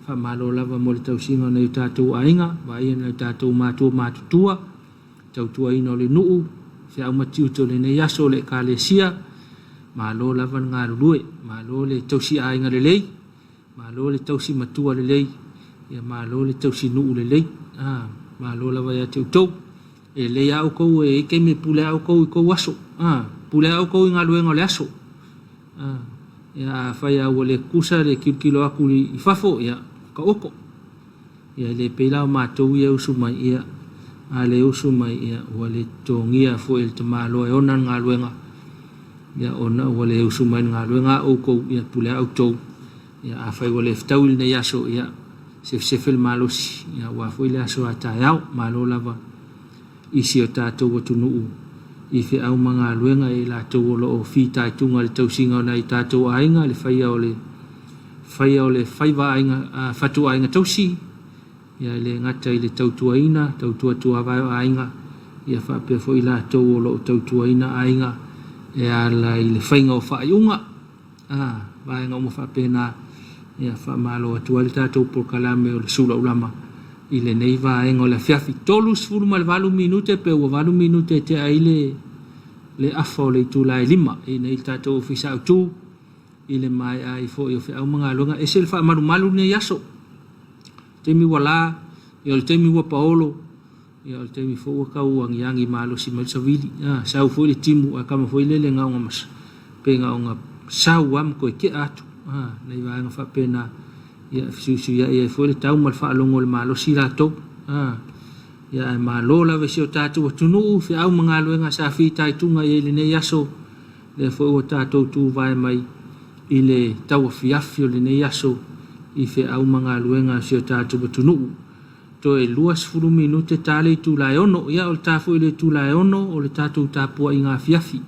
faamalo lava mo le tausiga o nai o tatou aiga, vaaia nai o tatou matua matutua, tautuaina o le nuu, feau ma tiute o lenei aso o le Ekalesia, malo lava le galulue, malo le tausi aiga lelei, malo le tausi matua lelei, ia malo le tausi nuu lelei, malo lava ia te outou. E lelei lava outou e i ai taimi e pule lava outou i tou aso, pule lava outou i galuega o le aso. Ia afai lava ua le tutusa le tilotilo atu i fafo, ia taoto. Ia e le pei la o matou ia e usu mai, ia a le usu mai, ia ua le totogia foi e le tamaloa e ona le galuega, ia ona ua le usu mai i le galuega a outou, ia pule lava outou. Ia afai ua le fetaui lenei aso, ia sefesefe le malosi, ia aua foi le aso a taeao. Malo lava i si o tatou atunuu i feau ma galuega e i latou o lo o fitaituga i le tausiga o nai o tatou aiga, le faia o le faia o le faiva aiga, fatuaiga tausi, ia e le gata i le tautuaina, tautua tuavae o aiga, ia faapea foi i latou o lo o tautuaina aiga e ala i le faiga o faaiuga. A, vaega uma faapena, ia faamalo atu ai le tatou polokalame o le Sulaulama i lenei vaega o le afiafi. 38 minute pe ua 8 minute e tea ai le, le afa o le itula e 5 i nei le tatou ofisa autu i le maea ai foi o feau ma galuega. E ese le faamalumalu lenei aso. Taimi ua la, ia o le taimi ua paolo, Ia o le taimi foi ua tau agiagi malosi mai le savili. A, sau foi le timu ae kama foi lele na ona mas, pei na ona sau lava ma toe tea atu. A, nai vaega faapena, ia e fesuisuiai ai foi le tau ma le faalogo o le malosi latou. A, ia ae malo lava i si o tatou atunuu, feau ma galuega sa fitaituga i ai i lenei aso, lea foi ua tatou tuvae mai i le tauafiafi o lenei aso i feau ma galuega a si o tatou atunuu. Toe 20 minute ta le itula e 6. Ia, o le ta foi i le itula e 6 o le tatou tapuaiga afiafi.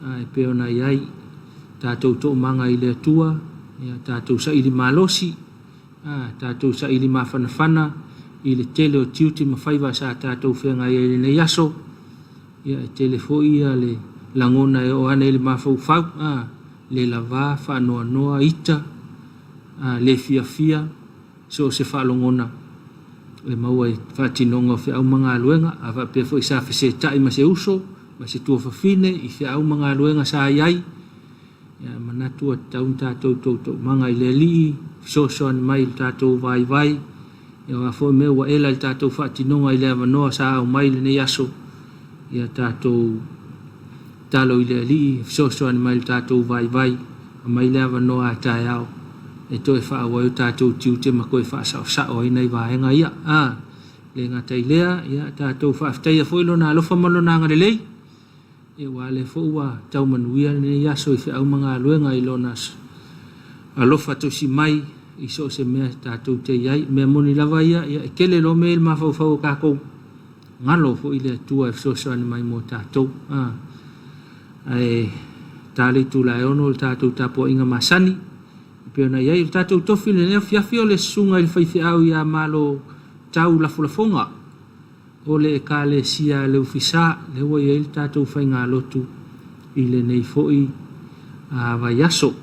A, e pei ona i ai tatou toomaga i le Atua, ia tatou saili malosi, a, tatou saili mafanafana i le tele o tiute ma faiva sa tatou feagai ai i lenei aso. Ia, e tele foi ia le lagona e oo ane i le mafaufau, a, le lava, faanoanoa, ita, a, le fiafia, so o se faalogona e maua i faatinoga o feau ma galuega, a faapea foi sa fesetai ma se uso ma se tuafafine i feau ma galuega sa i ai, ia manatu ua tatau ona tatou toutoumaga i le Alii, fesoasoani mai i le tatou vaivai, ia o a foi mea ua ela i le tatou faatinoga i le avanoa sa aumai i lenei aso, ia tatou Tatalo i le Alii e fesoasoani mai i lo tatou vaivai, aumai le avanoa a taeao e toe faaauau ai o tatou tiute ma toe faasaosao ai nai vaega ia. A le gata i lea, ia tatou faafetaia foi Lona alofa ma Lona agalelei, ia aua lea foi ua tau manuia lenei aso i feau ma galuega i Lona alofa tausi mai i so o se mea tatou te i ai. Mea moni lava ia, ia e tele loa mea i le mafaufau o tatou. Galo foi le Atua e fesoasoani mai mo tatou. A, ae ta le itula e 6 o le tatou tapuaiga masani e pei ona i ai. O le tatou tofi i lenei afiafi o le susuga i le faifeau ia Malo Tau Lafolafoga o le Ekalesia a Leufisa, lea ua i ai le tatou faigalotu i lenei foi vaiaso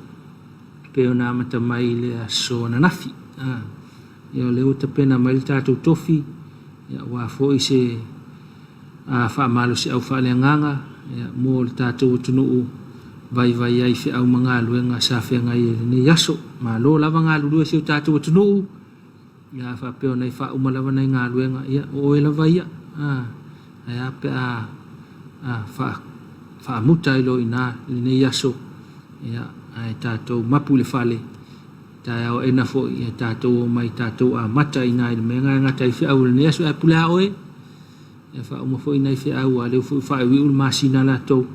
e pei ona amata mai i le aso ananafi. A, ia o lea ua tapena mai le tatou tofi ia aua foi se faamalosiau faaleagaga ia mo le tatou atunuu vaivai ai feau ma galuega sa feagai ai i lenei aso. Malo lava galulue e si o tatou atunuu, ia a faapea ona e faauma lava nai galuega, ia o oe lava ia, a, ae a pe a, a faa, faamuta ai loa i ina i lenei aso, ia, ae tatou mapu i le fale, taeao aena foi, ia tatou omai tatou amata i ina i le mea lena e gata ai feau o lenei aso. Ae pule lava oe, ia faauma foi nai feau, a o lea foi ua faaiuiu le masina latou,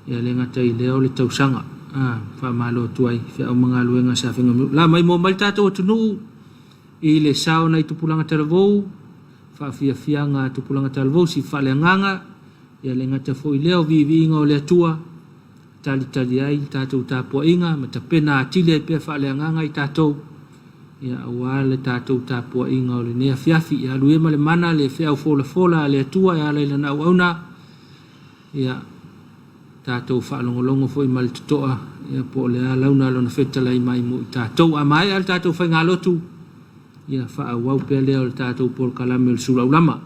ia le gata i lea o le tausaga. A, faamalo atu ai feau ma galuega sa feagai. La maimoa mai le tatou atunuu i le sao nai tupulaga talavou, faafiafiaga a tupulaga talavou, si faaleagaga, ia le gata foi i lea o viiviiga o le Atua, talitali ai le tatou tapuaiga ma tapena atili ai pea faaleagaga i tatou, ia aua le tatou tapuaiga o lenei afiafi. Ia alu ia ma le mana le feau folafola a le Atua e ala i lana auauna, ia tatou faalogologo foi ma le totoa, ia po o le a launa lona fetalai mai mo i tatou. A maea le tatou faigalotu, ia faaauau pea lea o le tatou polokalame o le sulaulama.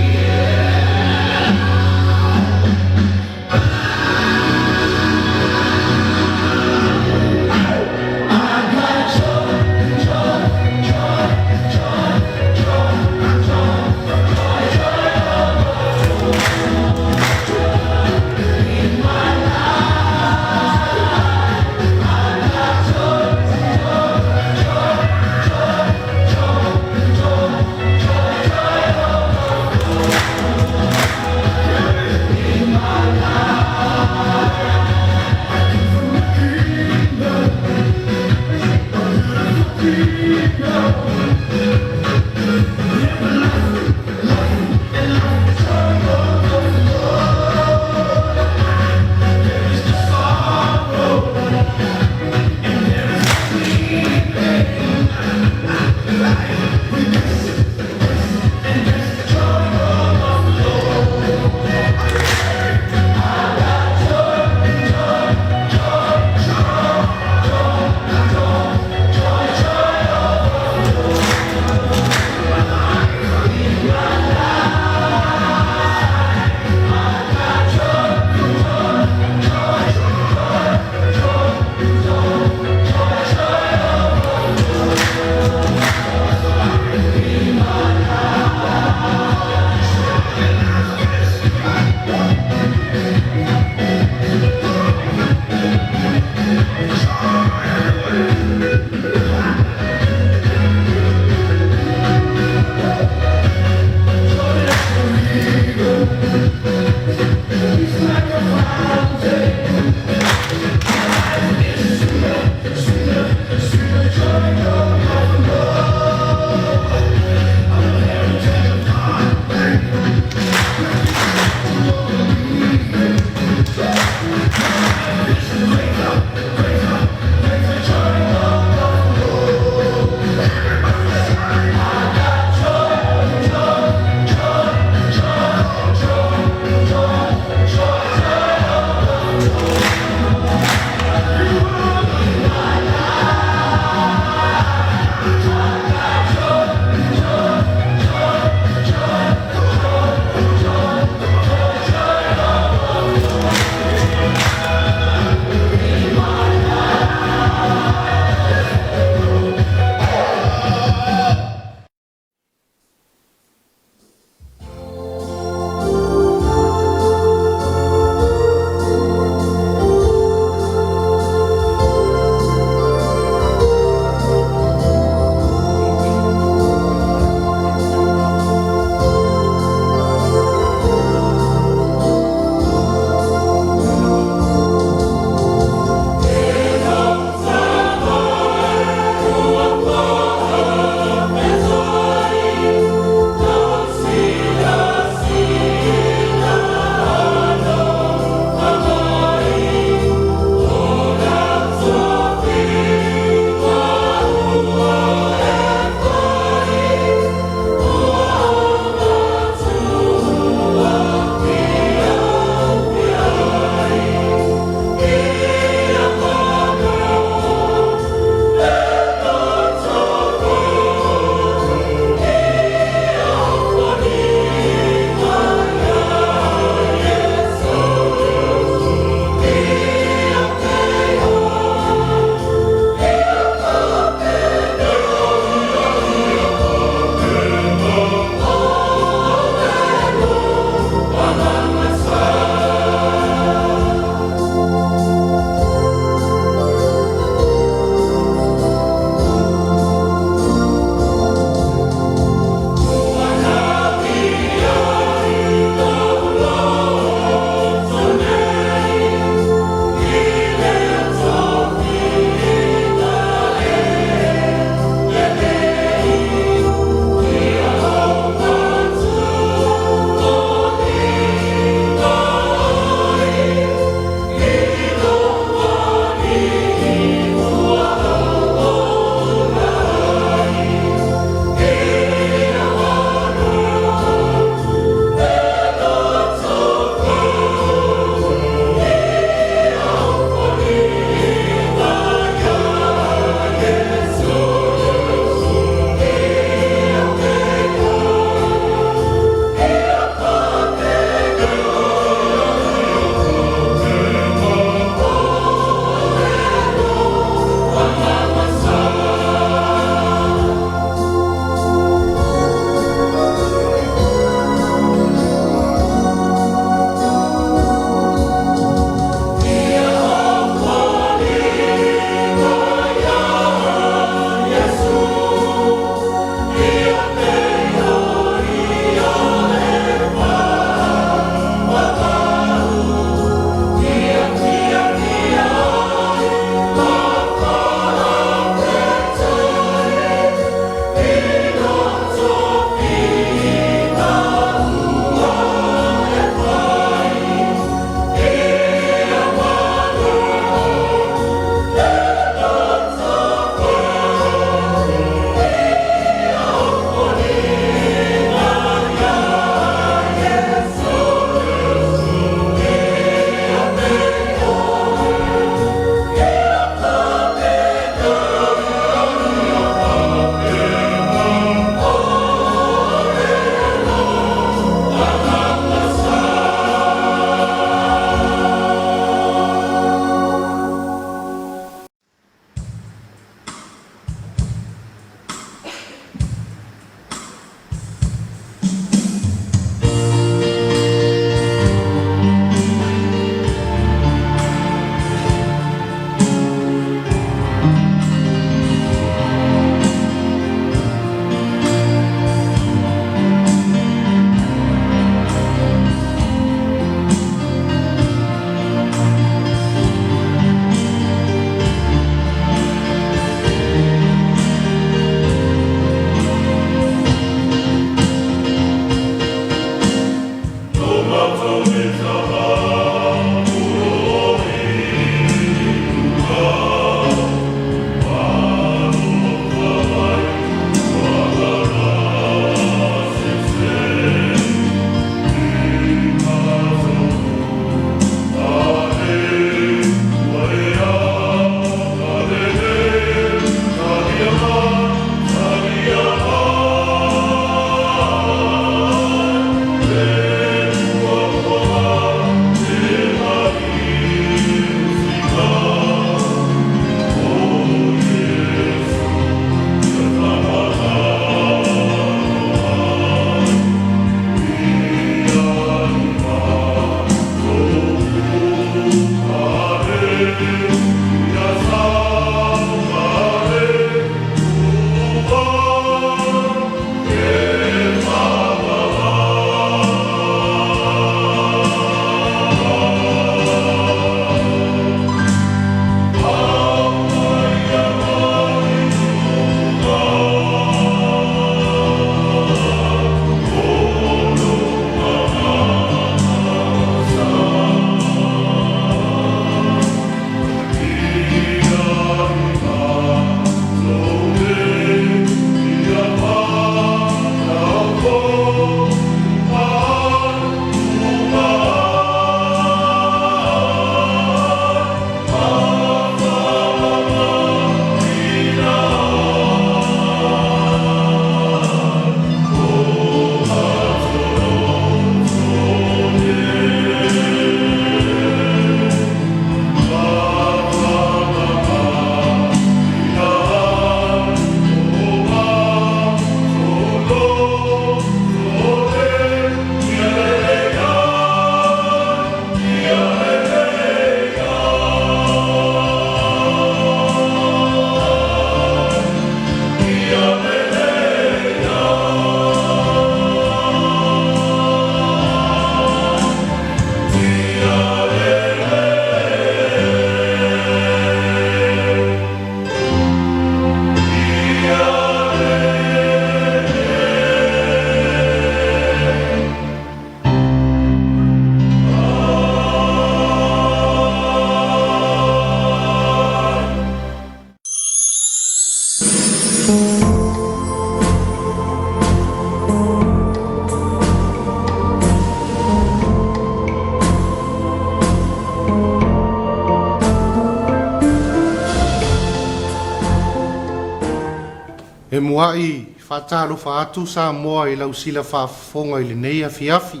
E muai faatalofa atu Samoa i lau sila faafofoga i lenei afiafi.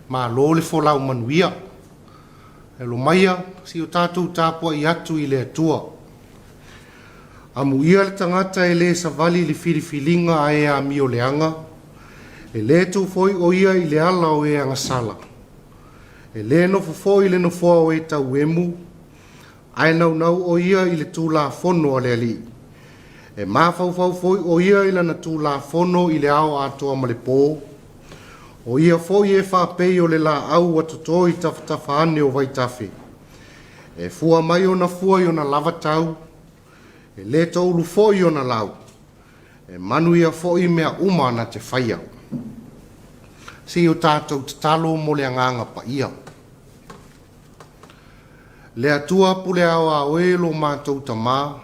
Malo le folau manuia. Alo maia si o tatou tapuai atu i le Atua. Amuia le tagata e le savali i le filifiliga a e amio leaga, e le tu foi o ia i le ala o e agasala, e le nofo foi i le nofoa o e tauemu, Ae naunau ʻo ia i le Tulafono a le Alii. E mafaufau foi ʻo ia i lana Tulafono i le ao atoa ma le po. ʻO ia foi e faapei o le laau ua toto i tafatafa ane o vaitafe. E fua mai ona fua i ona lava tau, e le toulu foi ona lau. E manuia foi mea uma na te faia. Se i o tatou tatalo mo le Agaga Paia. Le Atua pule aoao e lo matou Tamā,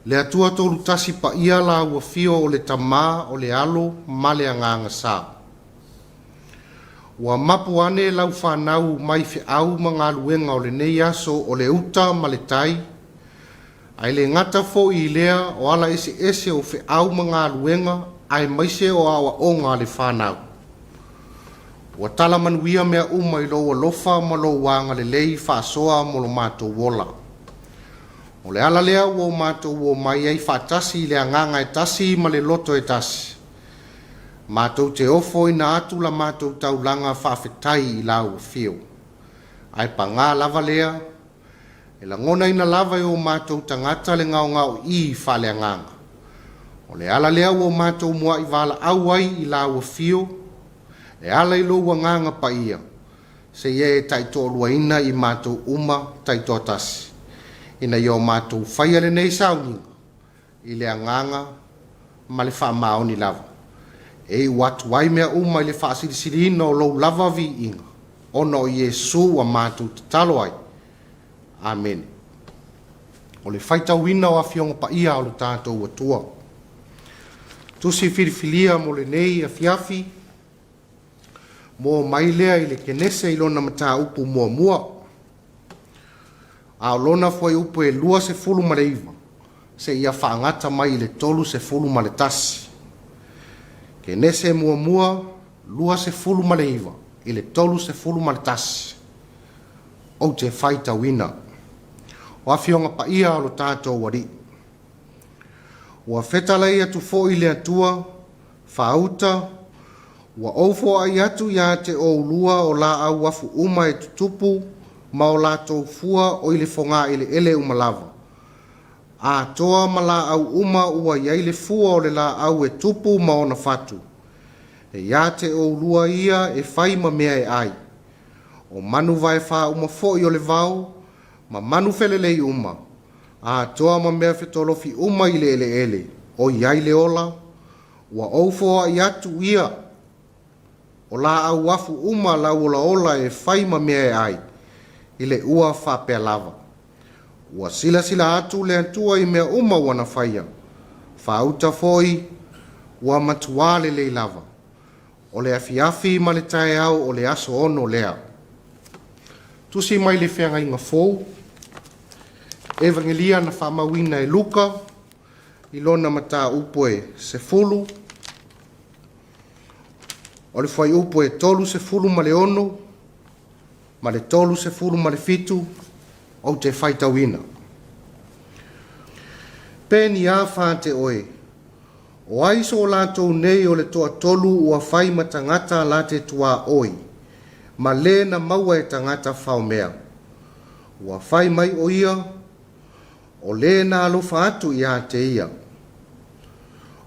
le Atua Tolutasi paia la ua fio o le Tamā o le Alo ma le Agaga Sa. Ua mapu ane lau fanau mai feau ma galuega o lenei aso o le uta ma le tai, Ae le gata foi i lea o ala eseese o feau ma galuega aemaise o aoaoga a le fanau. Ua tala manuia mea uma i lou alofa ma lou agalelei faasoa mo lo matou ola. O le ala lea ua o matou omai ai faatasi i le agaga e tasi ma le loto e tasi. Matou te ofoina atu la matou taulaga faafetai i lau afio. Ae pagā lava lea, E lagonaina lava e o matou tagata le gaogaoii faaleagaga. O le ala lea ua o matou muai valaau ai i lau afio, e ala i lou Agaga Paia, seia e taitoaluaina i matou uma taitoatasi, ina ia o matou faia lenei sauniga i le agaga ma le faamaoni lava, e iu atu ai mea uma i le faasilisiliina o lou lava viiga, ona o Iesu ua matou tatalo ai. Amene. O le faitauina o Afioga Paia a lo tatou Atua. Tusi filifilia mo lenei afiafi, mo mai lea i le Kenese i lona mataupu muamua, a o lona fuaiupu e 29 seia faagata mai i le 31. Kenese muamua 29 i le 31. Ou te faitauina. O Afioga Paia o lo tatou Alii. Ua fetalai atu foi le Atua, faauta, Ua ou foai atu ia te oulua o laau afu uma e tutupu ma o latou fua o i le fogaeleele uma lava, atoa ma laau uma ua i ai le fua o le laau e tupu ma ona fatu, e ia te oulua ia e fai ma mea e ai. O manu vaefā uma foi o le vao, ma manu felelei uma, atoa ma mea fetolofi uma i le eleele, o i ai le ola, Ua ou foai atu ia o laau afu uma lauolaola e fai ma mea e ai, i le ua faapea lava. Ua silasila atu le Atua i mea uma ua na faia, faauta foi, ua matuā lelei lava. O le afiafi ma le taeao o le aso ono lea. Tusi mai le Feagaiga Fou, Evagelia na faamauina e Luka, i lona mataupu e 10, o le fuaiupu e 36 ma le 37 ou te faitauina. Pe ni a fā te oe, o ai so latou nei o le toatolu ua fai ma tagata la te tuaoi, ma le na maua e tagata faomea. Ua fai mai o ia, O lē na alofa atu iā te ia.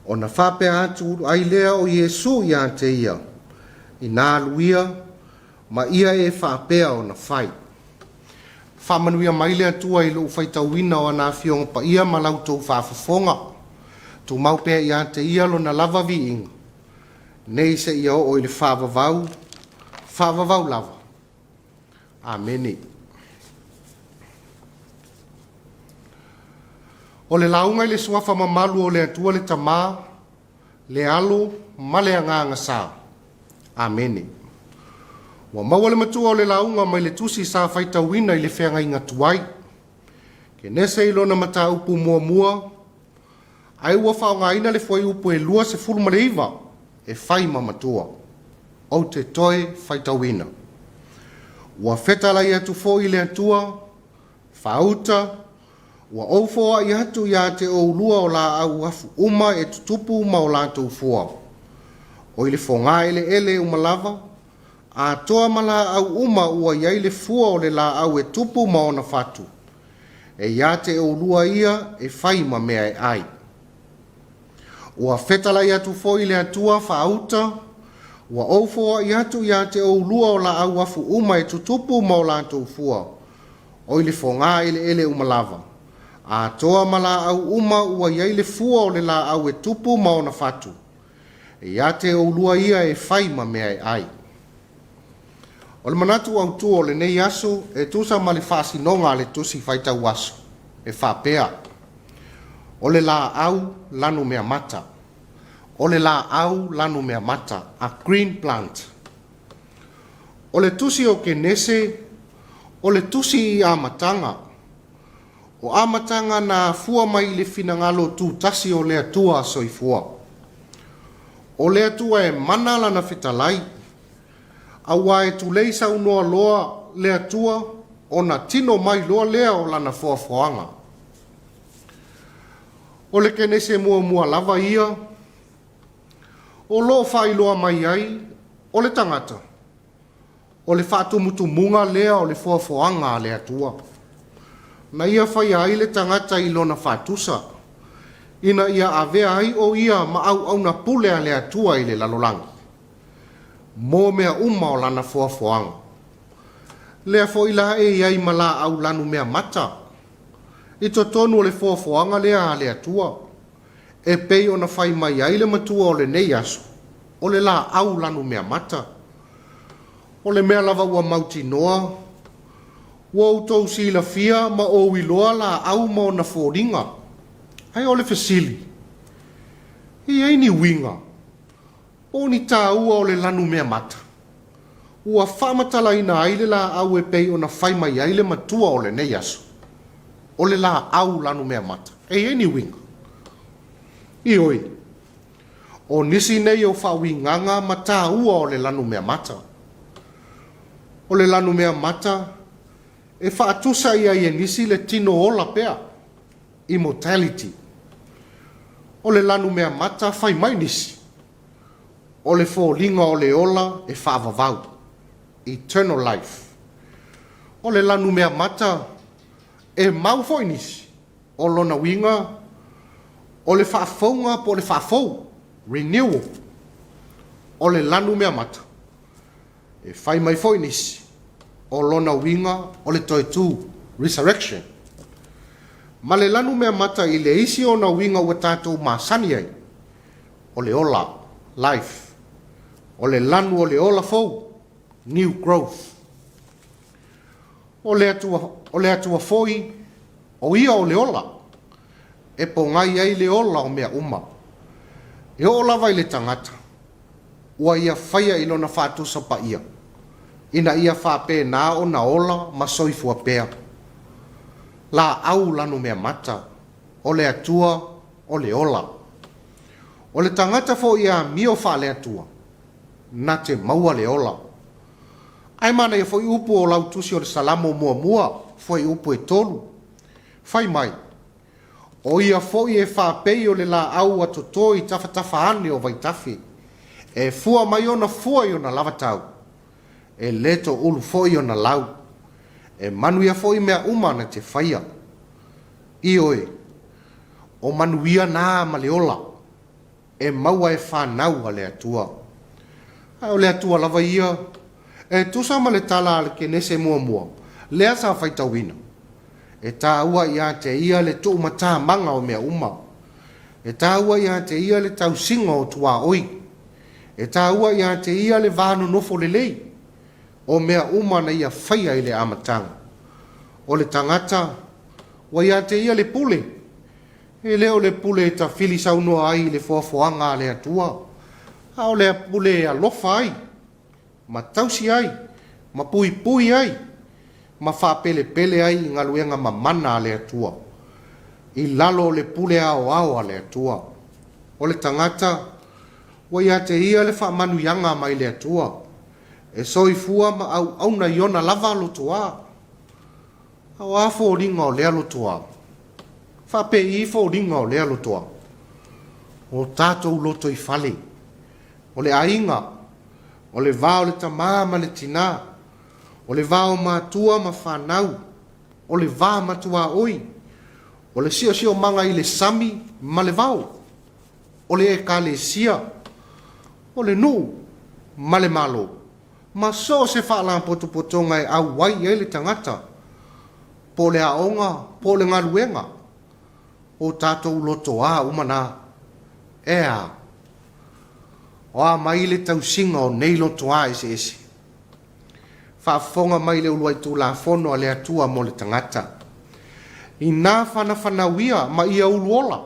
Ona faapea atu ai lea o Iesu iā te ia, Inā alu ia, ma ia e faapea ona fai. Faamanuia mai le Atua i lou faitauina o ana Afioga Paia ma la outou faafofoga. Tumau pea iā te ia lona lava viiga, nei seia oo i le faavavau, faavavau lava. Amene. O le lauga i le suafa mamalu o le Atua le Tamā, le Alo ma le Agaga Sa. Amene. Ua maua le matua o le lauga mai le tusi sa faitauina i le feagaiga tuai. Kenese i lona mataupu muamua, Ae ua faaaogaina le fuaiupu e 29 e fai ma matua. Ou te toe faitauina. Ua fetalai atu foi le Atua, Faauta, ua ou foai atu ia te oulua o laau afu uma e tutupu ma o latou fua. O i le fogā eleele uma lava, atoa ma laau uma ua i ai le fua o le laau e tupu ma ona fatu, e ia te oulua ia e fai ma mea e ai. Ua fetalai atu foi le Atua faauta, ua ou foai atu ia te oulua o laau afu uma e tutupu ma o latou fua, o i le fogā eleele uma lava, atoa ma laau uma ua i ai le fua o le laau e tupu ma ona fatu, e ia te oulua ia e fai ma mea e ai. O le manatu autu o lenei aso e tusa ma le faasinoga a le Tusi Faitau Aso e faapea, O le laau lanumeamata. O le laau lanumeamata, a green plant. O le Tusi o Kenese, o le tusi i Amataga. O amataga na afua mai i le finagalo tutasi o le Atua Soifua. O le Atua e mana lana fetalai, auā e tulei saunoa loa le Atua ona tino mai loa lea o lana foafoaga. O le Kenese muamua lava ia o lo o faailoa mai ai o le tagata, O le faatumutumuga lea o le foafoaga a le Atua, na ia faia ai le tagata i lona faatusa, ina ia avea ai o ia ma auauna pule a le Atua i le lalolagi, mo mea uma o lana foafoaga. Lea foi la e i ai ma laau lanu meamata i totonu o le foafoaga lea a le Atua, e pei ona fai mai ai le matua o lenei aso, o le laau lanu meamata. O le mea lava ua mautinoa, ua outou silafia ma ou iloa laau ma ona foliga. Ae o le fesili, e i ai ni uiga po o ni taua o le lanu meamata ua faamatalaina ai le laau e pei ona fai mai ai le matua o lenei aso, o le laau lanu meamata? E i ai ni uiga? Ioe. O nisi nei o faauigaga ma taua o le lanumeamata. O le lanumeamata e faatusa i ai e nisi le tino ola pea, immortality. O le lanumeamata fai mai nisi, o le foliga o le ola e faavavau, eternal life. O le lanumeamata e mau foi nisi, O lona uiga, o le faafouga po o le faafou, renewal, o le lanu meamata. E fai mai foi nisi, o lona uiga o le toe tu, resurrection. Ma le lanu meamata i le isi ona uiga ua tatou masani ai, o le ola, life. O le lanu o le ola fou, new growth. O le Atua, o le Atua foi, o Ia o le ola, e pogai ai le ola o mea uma. E oo lava i le tagata, ua ia faia i lona faatusa paia, ina ia faapena ona ola ma soifua pea. Laau lanumeamata, o le Atua o le ola. O le tagata foi e amio faale-Atua, na te maua le ola. Ae manaia foi upu o lau tusi o le Salamo muamua, fuaiupu e tolu. Fai mai, O ia foi e faapei o le laau ua toto i tafatafa ane o vaitafe, e fua mai ona fua i ona lava tau, e le toulu foi ona lau, e manuia foi mea uma na te faia. Ioe, o manuia na ma le ola. e maua e fanau a le Atua. Ae o le Atua lava ia, e tusa ma le tala a le Kenese muamua, lea sa faitauina, e taua ia te ia le tuumatamaga o mea uma. E taua ia te ia le tausiga o tuaoi. E taua ia te ia le va nonofo lelei o mea uma na ia faia i le amataga. O le tagata, ua ia te ia le pule, E le o le pule e tafili saunoa ai i le foafoaga a le Atua, a o le pule e alofa ai, ma tausi ai, ma puipui ai, ma faapelepele ai i galuega mamana a le Atua. i lalo o le pule aoao a le Atua. O le tagata, ua ia te ia le faamanuiaga mai le Atua, e soifua ma auauna i ona lava lotoā. A o a foliga o lea lotoā? Faapei foliga o lea lotoā? O tatou lotoifale, o le aiga, o le va o le tamā ma le tinā, o le va o matua ma fanau, o le va matuaoi, o le siosiomaga i le sami ma le vao, o le ekalesia, o le nuu ma le Malo, ma so o se faalapotopotoga e auai i ai le tagata, po o le aoga, po o le galuega, o tatou lotoā uma na. E a? O a mai le tausiga o nei lotoā eseese? Faafofoga mai le uluai Tulafono a le Atua mo le tagata. Inā fanafanau ia ma ia uluola,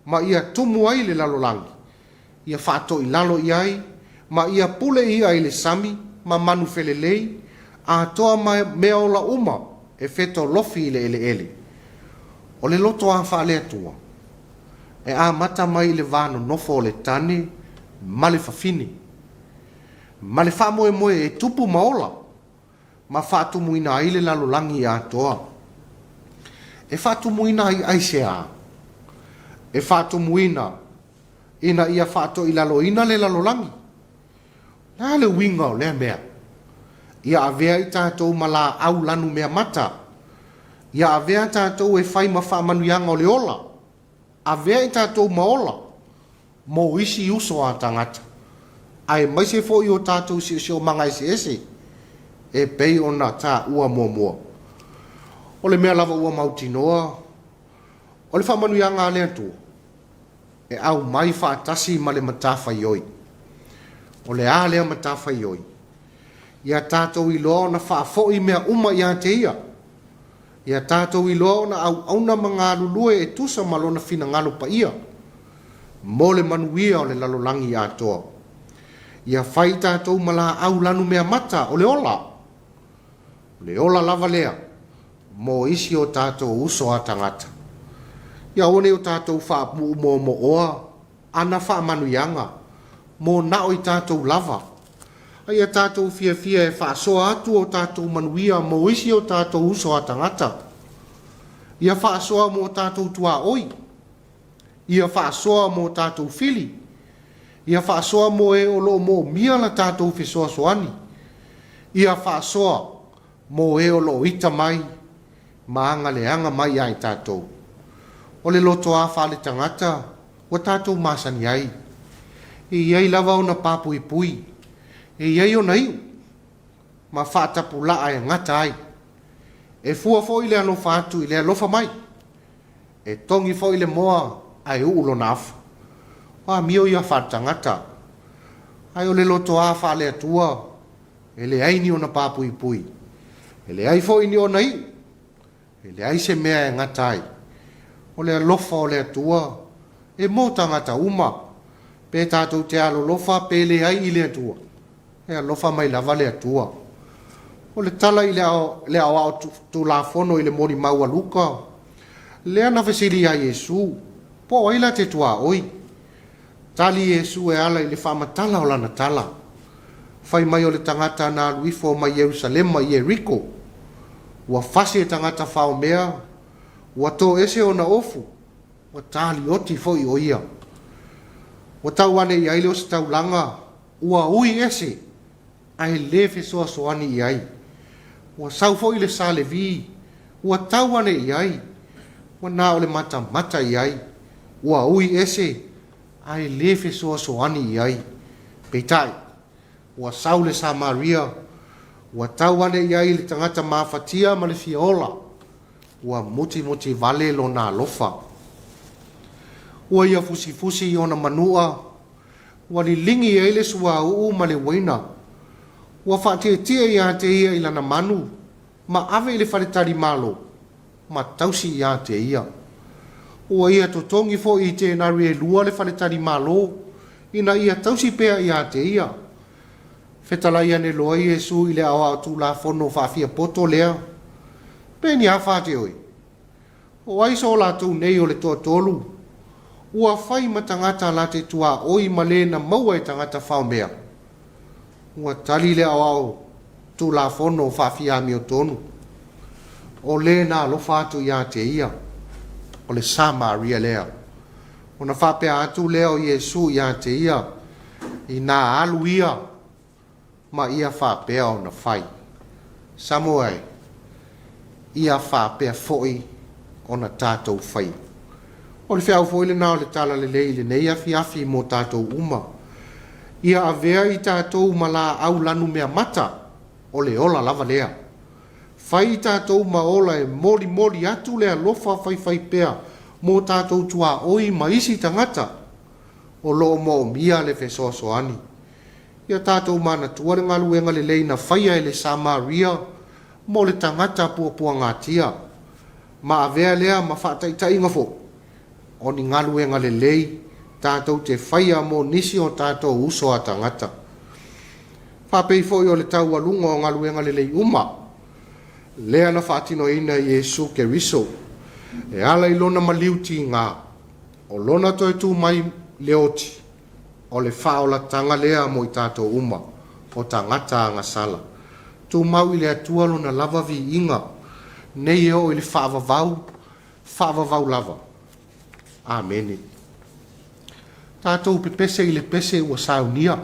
ma ia tumu ai le lalolagi, ia faatoilalo i ai, ma ia pule ia i le sami ma manu felelei, atoa ma mea ola uma e fetolofi i le eleele. O le lotoā faale-Atua, e amata mai i le va nonofo o le tane ma le fafine, ma le faamoemoe e tupu ma ola, ma faatumuina ai le lalolagi atoa. E faatumuina ai aisea? E faatumuina ina ia faatoilaloina le lalolagi. O le a le uiga o lea mea? Ia avea i tatou ma laau lanumeamata. Ia avea tatou e fai ma faamanuiaga o le ola. Avea i tatou ma ola mo isi uso a tagata, aemaise foi o tatou siosiomaga eseese e pei ona taua muamua. O le mea lava ua mautinoa, o le faamanuiaga a le Atua, e aumai faatasi ma le matafaioi. O le a lea matafaioi? Ia tatou iloa ona faafoi mea uma ia te ia. Ia tatou iloa ona auauna ma galulue e tusa ma lona finagalo paia, mo le manuia o le lalolagi atoa. Ia fai tatou ma laau lanumeamata o le ola. O le ola lava lea mo isi o tatou uso a tagata. Ia aua nei o tatou faamuumoomo'oa ana faamanuiaga mo na o i tatou lava. A ia tatou fiafia e faasoa atu o tatou manuia mo isi o tatou uso a tagata. Ia faasoa mo tatou tuaoi. Ia faasoa mo tatou fili. Ia faasoa mo e o loo moomia la tatou fesoasoani. Ia faasoa mo e o loo ita mai ma agaleaga mai ia i tatou. O le lotoā faaletagata ua tatou masani ai. E i ai lava ona papuipui, e i ai ona iu, ma faatapulaa e gata ai. E fua foi le alofa atu i le alofa mai. E togi foi le moa ae uu lona afa. O amio ia faaletagata. Ae o le lotoā faale-Atua, e leai ni ona papuipui, e leai foi ni ona iu, e leai se mea e gata ai. O le alofa o le Atua e mo tagata uma, pe tatou te alolofa pe leai i le Atua, e alofa mai lava le Atua. O le tala i le aoao Tulafono i le molimau a Luka, lea na fesili ia Iesu, po o ai la te tuaoi? Tali Iesu e ala i le faamatala o lana tala. Fai mai o le tagata na alu ifo mai Ierusalema i Ieriko. Ua fasi e tagata faomea, ua toese ona ofu, ua talioti foi o ia. Ua tau ane i ai le ositaulaga, ua ui ese, ae le fesoasoani i ai. Ua sau foi le sa Levi, ua tau ane i ai, ua na o le matamata i ai, ua ui ese, ae le fesoasoani i ai. Peitai, ua sau le Samaria, ua tau ane i ai le tagata mafatia ma le fia ola, ua mutimuti vale lona alofa. Ua ia fusifusi i ona manua, ua liligi i ai le suauu ma le uaina, ua faatietie ia te ia i lana manu, ma ave i le faletalimalo, ma tausi ia te ia. Ua ia totogi foi i tenari e lua le faletalimalo, ina ia tausi pea ia te ia. Fetalai ane loa Iesu i le aoao Tulafono faafiapoto lea, Pe ni a fa te oe? O ai so latou nei o le toatolu ua fai ma tagata la te tuaoi ma le na maua e tagata faomea? Ua tali le aoao Tulafono faafiamiotonu, o le na alofa atu iā te ia, o le Samaria lea. Ona faapea atu lea o Iesu iā te ia, inā alu ia ma ia faapea ona fai. Samoa e, ia faapea foi ona tatou faia. O le feau foi lena o le tala lelei i lenei afiafi mo tatou uma. Ia avea i tatou ma laau lanumea mata, o le ola lava lea. Fai i tatou ma ola e molimoli atu le alofa faifaipea mo tatou tuaoi ma isi tagata o lo o moomia le fesoasoani. Ia tatou manatua le galuega lelei na faia e le Samaria mo le tagata puapuagatia, ma avea lea ma faataitaiga foi o ni galuega lelei tatou te faia mo nisi o tatou uso a tagata. Faapei foi o le taualuga o galuega lelei uma, lea na faatinoina e Iesu Keriso, e ala i lona maliu tiga, o lona toe tu mai le oti, o le faaolataga lea mo i tatou uma, o tagata agasala. Tumau i le Atua lona lava viiga, nei e oo i le faavavau, faavavau lava. Amene. Tatou pepese i le pese ua saunia.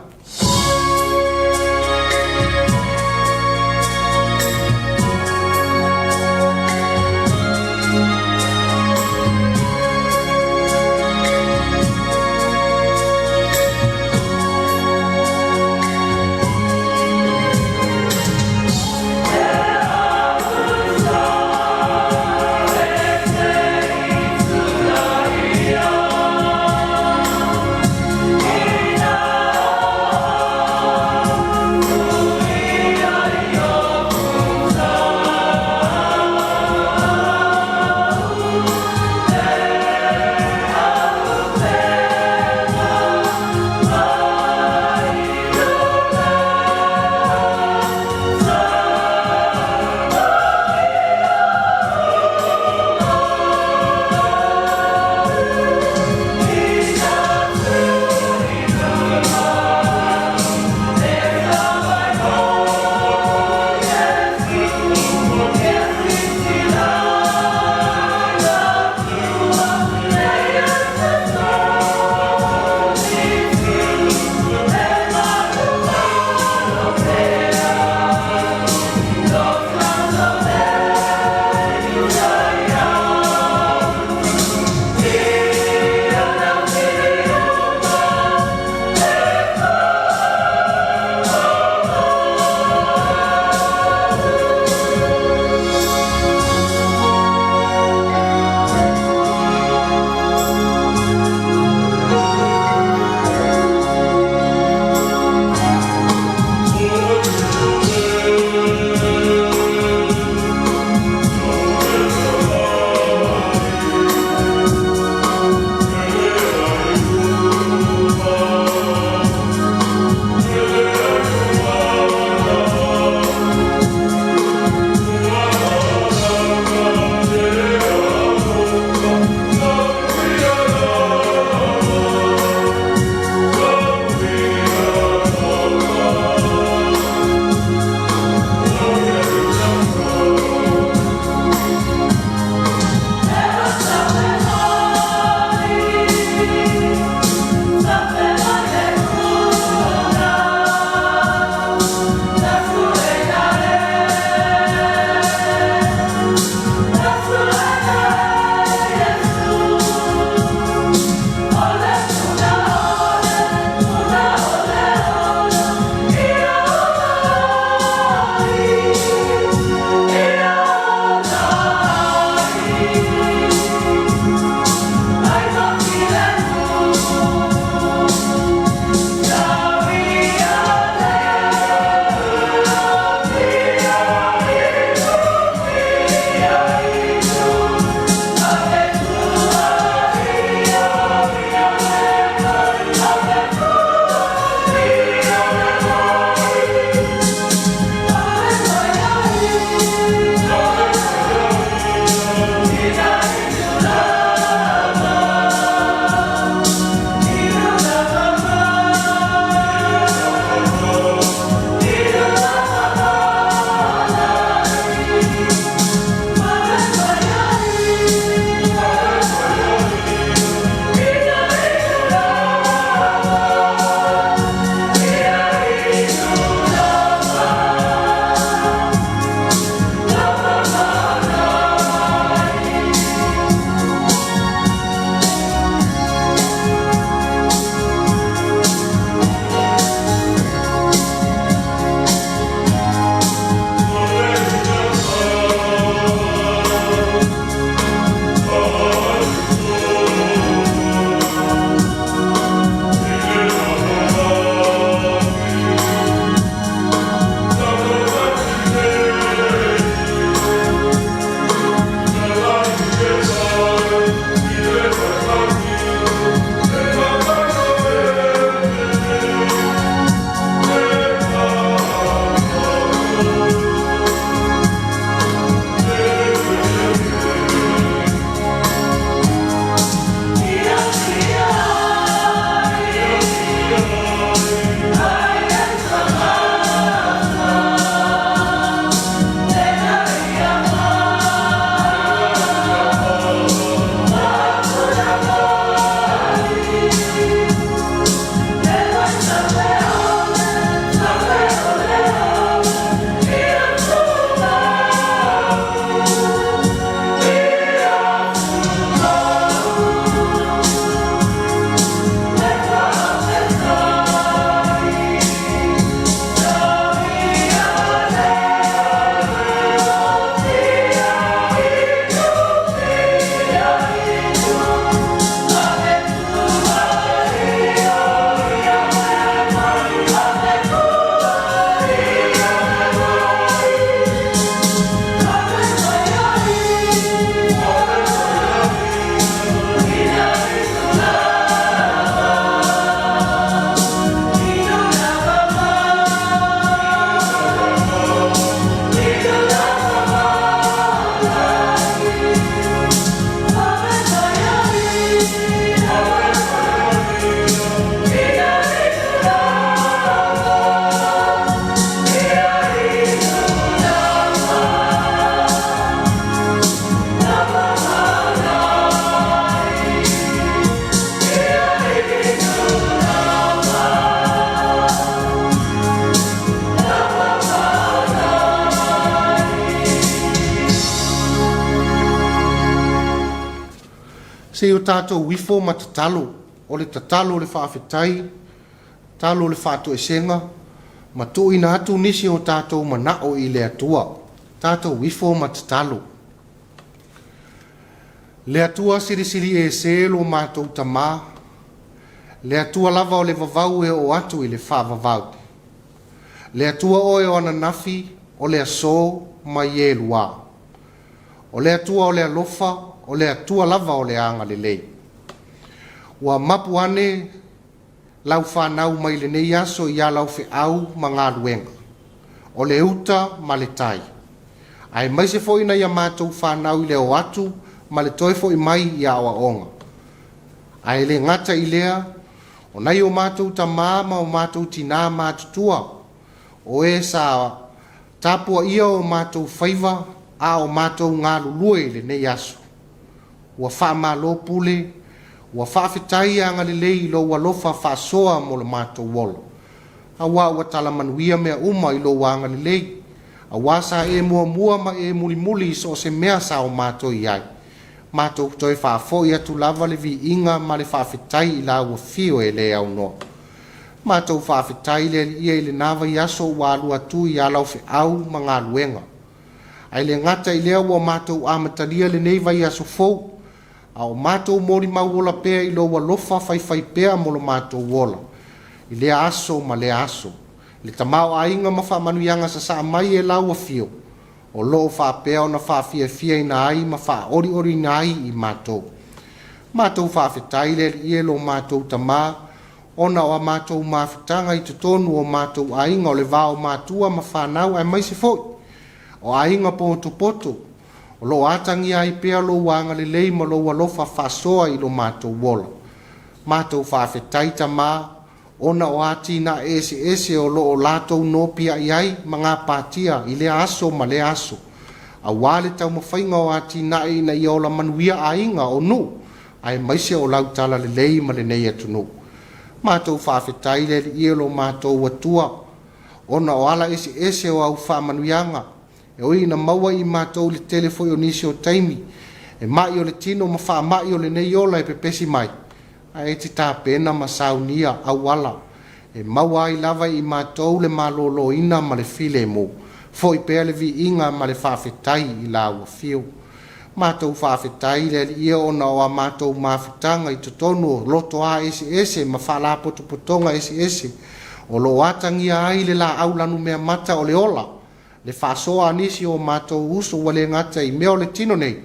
Se i o tatou ifo ma tatalo, o le tatalo o le faafetai, tatalo o le faatoesega, ma tuuina atu nisi o tatou manao i le Atua. Tatou ifo ma tatalo. Le Atua silisili ese lo matou Tamā, le Atua lava o le vavau e oo atu i le faavavau. Le Atua oe o ananafi, o le asō ma ie lua. O le Atua o le alofa, o le Atua lava o le agalelei. Ua mapu ane lau fanau mai lenei aso i ala o feau ma galuega, o le uta ma le tai. Aemaise foi nai a matou fanau i le o atu ma le toe foi mai i aoaoga. Ae le gata i lea, o nai o matou tamā ma o matou tinā matutua, o e sa tapuaia o matou faiva a o matou galulue i lenei aso. Ua faamalo pule, ua faafetai agalelei i lou alofa faasoa mo le matou ola. Auā ua tala manuia mea uma i lou agalelei, auā sa e muamua ma e mulimuli i so o se mea sa o matou i ai. Matou toe faafoi atu lava le viiga ma le faafetai i lau afio e le aunoa. Matou faafetai le Alii e i lena vaiaso ua alu atu i ala o feau ma galuega. Ae le gata i lea ua matou amatalia lenei vaiaso fou, a o matou molimau ola pea i lou alofa faifaipea mo lo matou ola, i lea aso ma lea aso. Le tamaoaiga ma faamanuiaga sasaa mai e lau afio, o lo o faapea ona faafiafiaina ai ma faaolioliina ai i matou. Matou faafetai le Alii e lo matou Tamā, ona o a matou mafutaga i totonu o matou aiga o le va o matua ma fanau aemaise foi o aiga potopoto, o lo o atagia ai pea lou agalelei ma lou alofa faasoa i lo matou ola. Matou faafetai Tamā, ona o atinae eseese o lo o latou nopiai ai ma gapatia i lea aso ma lea aso, auā le taumafaiga o atinae ina ia ola manuia aiga o nuu, aemaise o lau talalelei ma lenei atunuu. Matou faafetai le Alii e lo matou Atua, ona o ala eseese o au faamanuiaga, e ui ina maua i matou i le tele foi o nisi o taimi, e mai o le tino ma faamai o lenei ola e pepesi mai, ae e te tapena ma saunia auala, e maua ai lava i matou le maloloina ma le filemu. Foi pea le viiga ma le faafetai i lau afio. Matou faafetai le Alii e ona o a matou mafutaga i totonu o lotoa eseese ma faalapotopotoga eseese, o lo o atagia ai le laau lanumeamata o le ola, le faasoa a nisi o matou uso ua le gata i mea o le tino nei,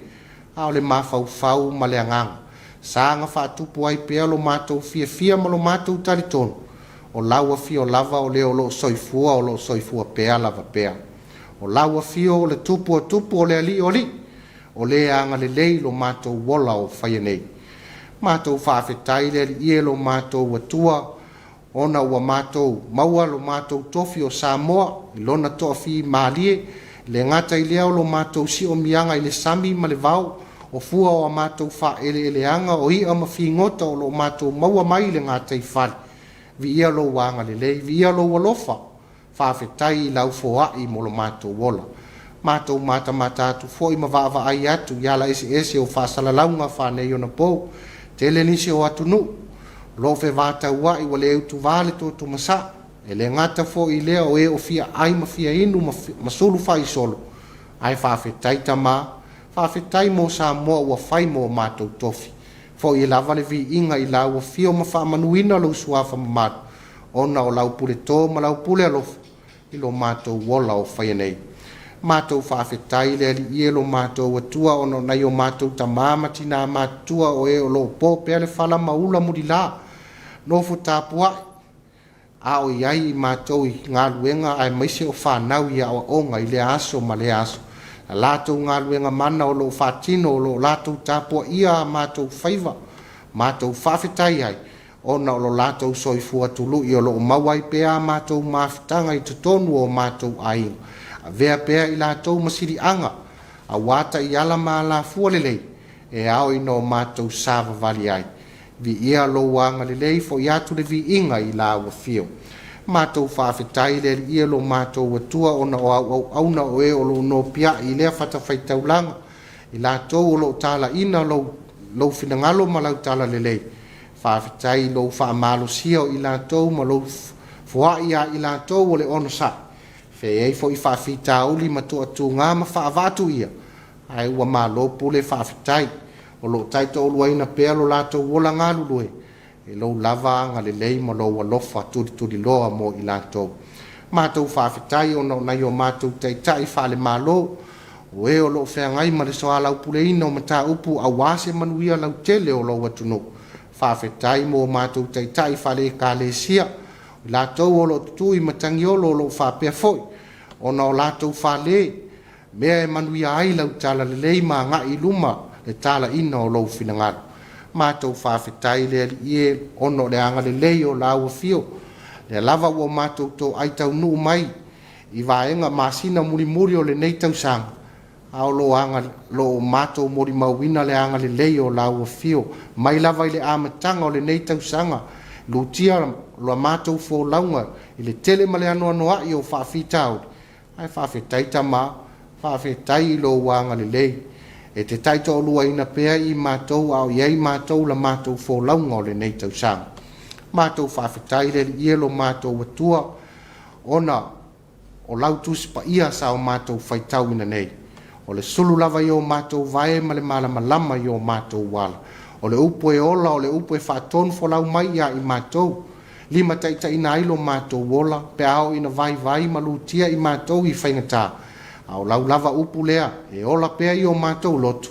a o le mafaufau ma le agaga. Saga faatupu ai pea lo matou fiafia ma lo matou talitonu, o lau afio lava o le o lo o soifua, o lo o soifua pea lava pea. O lau afio o le Tupu o tupu o le Alii o alii, o le agalelei lo matou ola o faia nei. Matou faafetai le Alii e lo matou Atua, ona ua matou maua lo matou tofi o Samoa i lona toafimalie, le gata i lea o lo matou siomiaga i le sami ma le vao, o fua o a matou faaeleeleaga o i'a ma figota o lo o matou maua mai i le gataifale. Viia lou agalelei, viia lou alofa, faafetai i lau foai mo lo matou ola. Matou matamata atu foi ma vaavaai atu i ala eseese o faasalalauga faaneionapo, tele nisi o atunuu o lo o fevataua'i ua le utuvā le toto masaa, e le gata foi i lea o e o fia ai ma fia inu ma sulu faisolo, ae faafetai Tamā, faafetai mo Samoa ua fai mo matou tofi. Foi lava le viiga i lau afio ma faamanuina lou suafa mamalu, ona o lau puleto ma lau pule alofa i lo matou ola o faia nei. Matou faafetai le Alii e lo matou Atua, ona o nai o matou tamā ma tinā matutua o e o lo o po pea le fala ma ula mulilā, nofo tapuai, a o i ai i matou i galuega aemaise o fanau i aoaoga i lea aso ma lea aso. A latou galuega mana o lo o faatino o lo o latou tapuaia a matou faiva, matou faafetai ai, ona o lo latou soifua tului o lo o maua ai pea a matou mafutaga i totonu o matou aiga. Avea pea i latou ma siliaga, auā taiala ma alafua lelei, e ao ina o matou savavali ai. Viia lou agalelei, foi atu le viiga i lau afio. Matou faafetai le Alii e lo matou Atua, ona o au auauna o e o lo o nopiai i lea fatafaitaulaga, i latou o lo o talaina lou lou finagalo ma lau talalelei. Faafetai i lou faamalosia o i latou ma lou foai ia i latou o le onosai. Fe ai foi faafitauli ma toatuga ma faavaatu ia, ae ua malo pule faafetai. O loo taitoaluaina pea lo latou ola galulue, e lou lava agalelei ma lou alofa tulituliloa mo i latou. Matou faafetai ona o nai o matou taitai faale-Malo, o e o loo feagai ma le soalaupuleina o mataupu aua se manuia lautele o lou atunuu. Faafetai mo matou taitai faale-Ekalesia, o latou o loo tutui matagiolo, o loo faapea foi ona o latou fale mea e manuia ai lau talalelei ma agai i luma le talaina o lou finagalo. Matou faafetai le Alii e ona o le agalelei o lau afio, lea lava ua matou toai taunuu mai i vaega masina mulimuli o lenei tausaga, a o lo matou molimauina le agalelei o lau afio mai lava i le amataga o lenei tausaga, lutia la matou folauga i le tele ma le anoanoai o faafitauli. Ae faafetai Tama, faafetai i lou agalelei e te taitoaluaina pea i matou a o i ai matou la matou folauga o lenei tausaga. Matou faafetai le Alii e lo matou Atua ona o lau Tusi Paia sa o matou faitauina nei, o le sulu lava i o matou vae ma le malamalama i o matou ala. O le upu e ola, o le upu e faatonufolau mai ia i matou, limataitaiina ai lo matou ola pe a oo ina vaivai ma lutia i matou i faigata, a o lau lava upu lea e ola pea i o matou loto,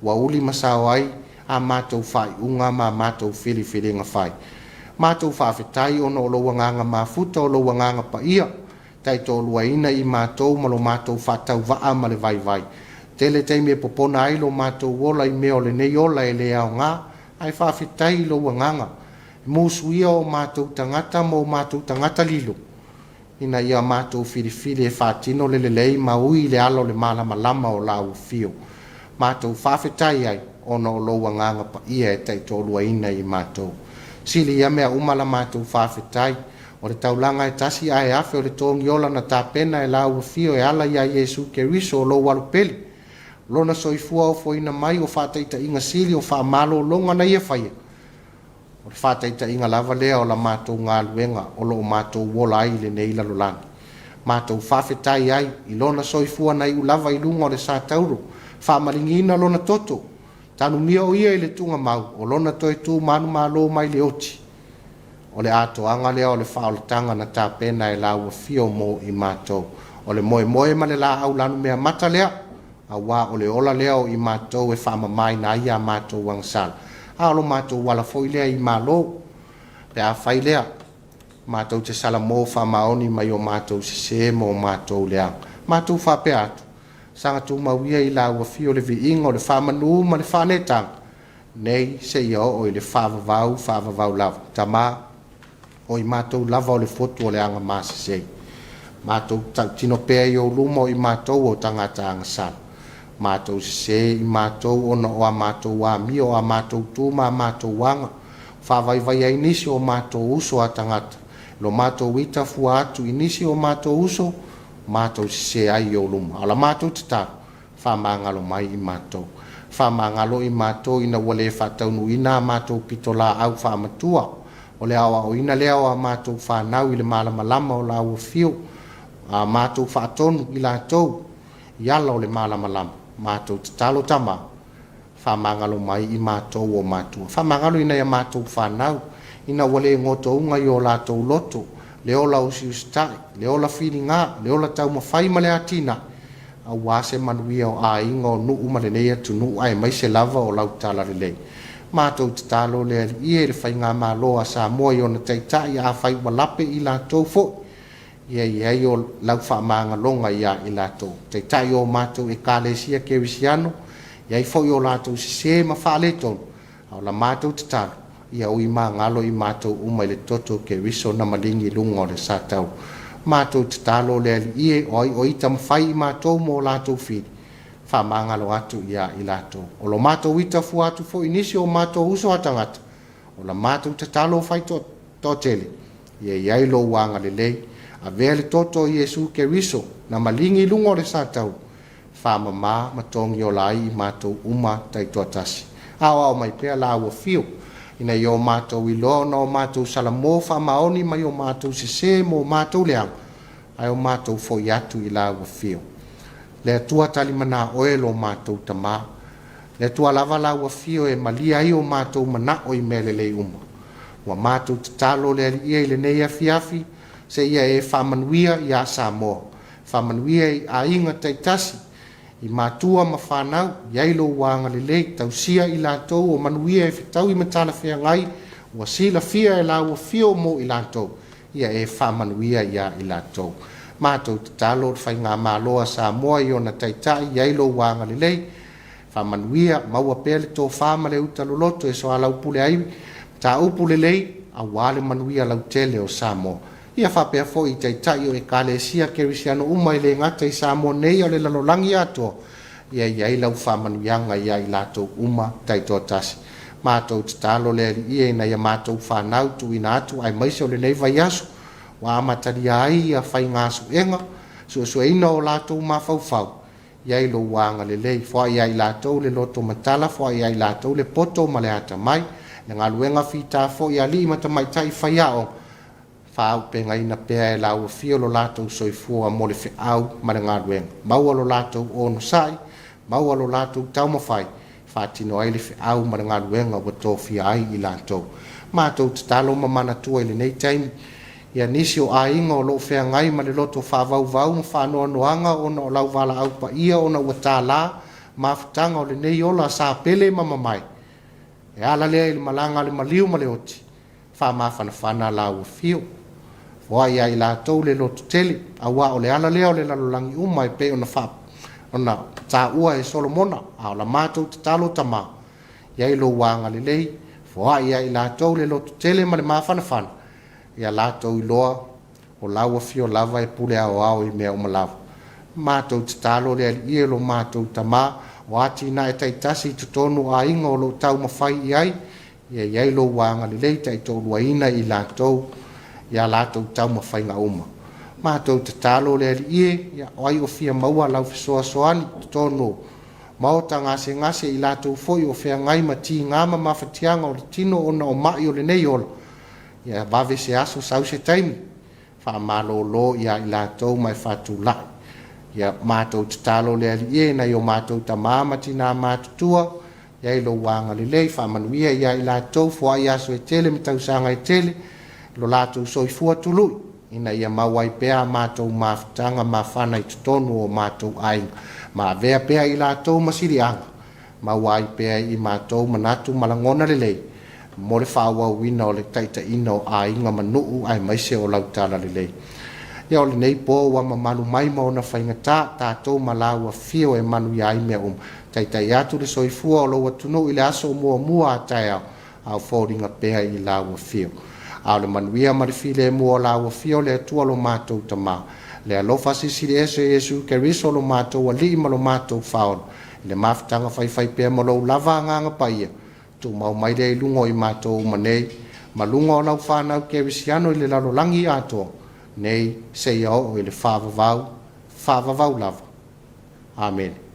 ua uli ma sao ai a matou faaiuga ma a matou filifiliga fai. Matou faafetai ona o lou agaga mafuta, o lou agaga paia, taitoaluaina i matou ma lo matou faatauvaa ma le vaivai. Tele taimi e popona ai lo matou ola i mea o lenei ola e le aoga, ae faafetai i lou agaga musuia o matou tagata ma o matou tagata lilo, ina ia matou filifili e faatino le lelei ma ui i le ala o le malamalama o lau afio. Matou faafetai ai ona o lou agaga paia e taitoaluaina i matou. Sili ia mea uma la matou faafetai, o le taulaga e tasi ae afe o le togiola na tapena e lau afio e ala ia Iesu Keriso o lou alopele, lona soifua ofoina mai o faataitaiga sili o faamalologa na ia faia, o le faataitaiga lava lea o la matou galuega o loo matou ola ai i lenei lalolagi. Matou faafetai ai i lona soifua na iu lava i luga o le satauro, faamaligiina lona toto, tanumia o ia i le tuugamau, o lona toe tu manumalo mai le oti, o le atoaga lea o le faaolataga na tapena e lau afio mo i matou. O le moemoe ma le laau lanumea mata lea, auā o le ola lea o i matou e faamamaina ai a matou agasala, a o lo matou ala foi lea i malo, pe a fai lea matou te salamo faamaoni mai o matou sesē ma o matou leaga. Matou faapea atu, saga tumau ia i lau afio le viiga o le faamanu ma le faanetaga, nei seia oo i le faavavau faavavau lava. Tama, o i matou lava o le fotu o le aga masesei, matou tautino pea i ou luma o i matou o tagata agasala. Matou sesē i matou ona o a matou amio, o a matou tu ma a matou aga, faavaivai ai nisi o matou uso a tagata, lo matou ita fua atu i nisi o matou uso, matou sesē ai i ou luma. A o la matou tatalo, faamagalo mai i matou. Faamagalo i matou ina ua le faataunuuina a matou pitolaau faamatua, o le aoaoina lea o a matou fanau i le malamalama o lau afio, a matou faatonu i latou i ala o le malamalama. Matou tatalo Tama, faamagalo mai i matou o matua. Faamagalo ina ia matou fanau, ina ua le gotouga i o latou loto, le ola usiusitai, le ola filiga, le ola taumafai ma le atinae, auā se manuia o aiga, o nuu ma lenei atunuu, aemaise lava o lau talalelei. Matou tatalo le Alii e le faigamalo a Samoa i ona taitai, afai ua lape i latou foi, ia i ai o lau faamagaloga ia i latou. Taitai o matou Ekalesia Kerisiano, i ai foi o latou sesē ma faaletonu, a o la matou tatalo, ia ui magalo i matou uma i le toto o Keriso na maligi i luga o le satau. Matou tatalo le Alii e, o ai o ita mafai i matou mo latou fili, faamagalo atu ia i latou. O lo matou ita fua atu foi i nisi o matou uso a tagata, o la matou tatalo fai toatele, ia i ai lou agalelei, avea le toto o Iesu Keriso na maligi i luga o le satau, faamama ma togiola ai i matou uma taitoatasi. Aoao mai pea lau afio, ina ia o matou iloa ona o matou salamo faamaoni mai o matou sesē ma o matou leaga, ae o matou foi atu i lau afio. Le Atua talimana oe lo matou Tamā, le Atua lava lau afio e malie ai o matou manao i mea lelei uma. Ua matou tatalo le Alii e i lenei afiafi, seia e faamanuia ia Samoa, faamanuia i aiga taitasi, i matua ma fanau, i ai lou agalelei, tausia i latou o manuia e fetaui ma talafeagai, ua silafia e lau afio mo i latou, ia e faamanuia ia i latou. Matou tatalo le Faigamalo a Samoa i ona taitai, i ai lou agalelei, faamanuia, maua pea le tofa ma le uta loloto e soalaupule ai mataupu lelei aua le manuia lautele o Samoa. Ia faapea foi i taitai o Ekalesia Kerisiano uma e le gata i Samoa nei a o le lalolagi atoa, ia i ai lau faamanuiaga ia i latou uma taitoatasi. Matou tatalo le Alii e ina ia matou fanau tuuina atu aemaise o lenei vaiaso ua amatalia ai ia faiga suega, suesueina o latou mafaufau, i ai lou agalelei, foai ia i latou le loto matala, foai ia i latou le poto ma le atamai, le galuega fita foi a alii ma tamaitai faiaoga, faaauupegaina pea e lau afio lo latou soifua mo le feau ma le galuega. Maua lo latou onosai, maua lo latou taumafai, faatino ai le feau ma le galuega ua tofia ai i latou. Matou tatalo ma manatua i lenei taimi ia nisi o aiga o lo o feagai ma le loto faavauvau ma faanoanoaga ona o lau valaau paia ona ua tala mafutaga o lenei ola sa pele ma mamae. E ala lea i le malaga a le maliu ma le oti, faamafanafana lau afio. Foai ia i latou le lototele, aua o le ala lea o le lalolagi uma e pei ona ona taua e Solomona, a o la matou tatalo Tamā, i ai lou agalelei, foai ia i latou le lototele ma le mafanafana, ia latou iloa o lau afio lava e pule aoao i mea uma lava. Matou tatalo le Alii e lo matou Tamā, o atinae taitasi i totonu o aiga o lo o taumafai i ai, ia i ai lou agalelei taitoaluaina i latou ia latou taumafaiga uma. Matou tatalo le Alii e, ia, o ai o fia maua lau fesoasoani totonu o maota gasegase i latou foi o feagai ma tiga ma mafatiaga o le tino ona o mai o lenei ola, ia vave se aso sau se taimi, faamalolo ia i latou ma e faatulai. Ia matou tatalo le Alii e nai o matou tamā ma tinā matutua, i ai lou agalelei, faamanuia ia i latou, foai aso e tele ma tausaga e tele, lo latou soifua tului, ina ia maua ai pea a matou mafutaga mafana i totonu o matou aiga. Ma avea pea i latou ma siliaga, maua ai pea i matou manatu ma lagona lelei, mo le faaauauina o le taitaiina o aiga ma nuu aemaise o lau talalelei. Ia o lenei po ua mamalu mai ma ona faigata, tatou ma lau afio e manuia ai mea uma. Taitai atu le soifua o lou atunuu i le aso muamua a taeao, a o foliga pea i lau afio. A o le manuia ma le filemu o lau afio le Atua lo matou Tamā, le alofa silisili ese o Iesu Keriso lo matou Alii ma lo matou Faaola, i le mafutaga faifaipea ma lou lava Agaga Paia, tumau mai lea i luga o i matou uma nei, ma luga o lau fanau kerisiano i le lalolagi atoa, nei seia oo i le faavavau, faavavau lava. Amene.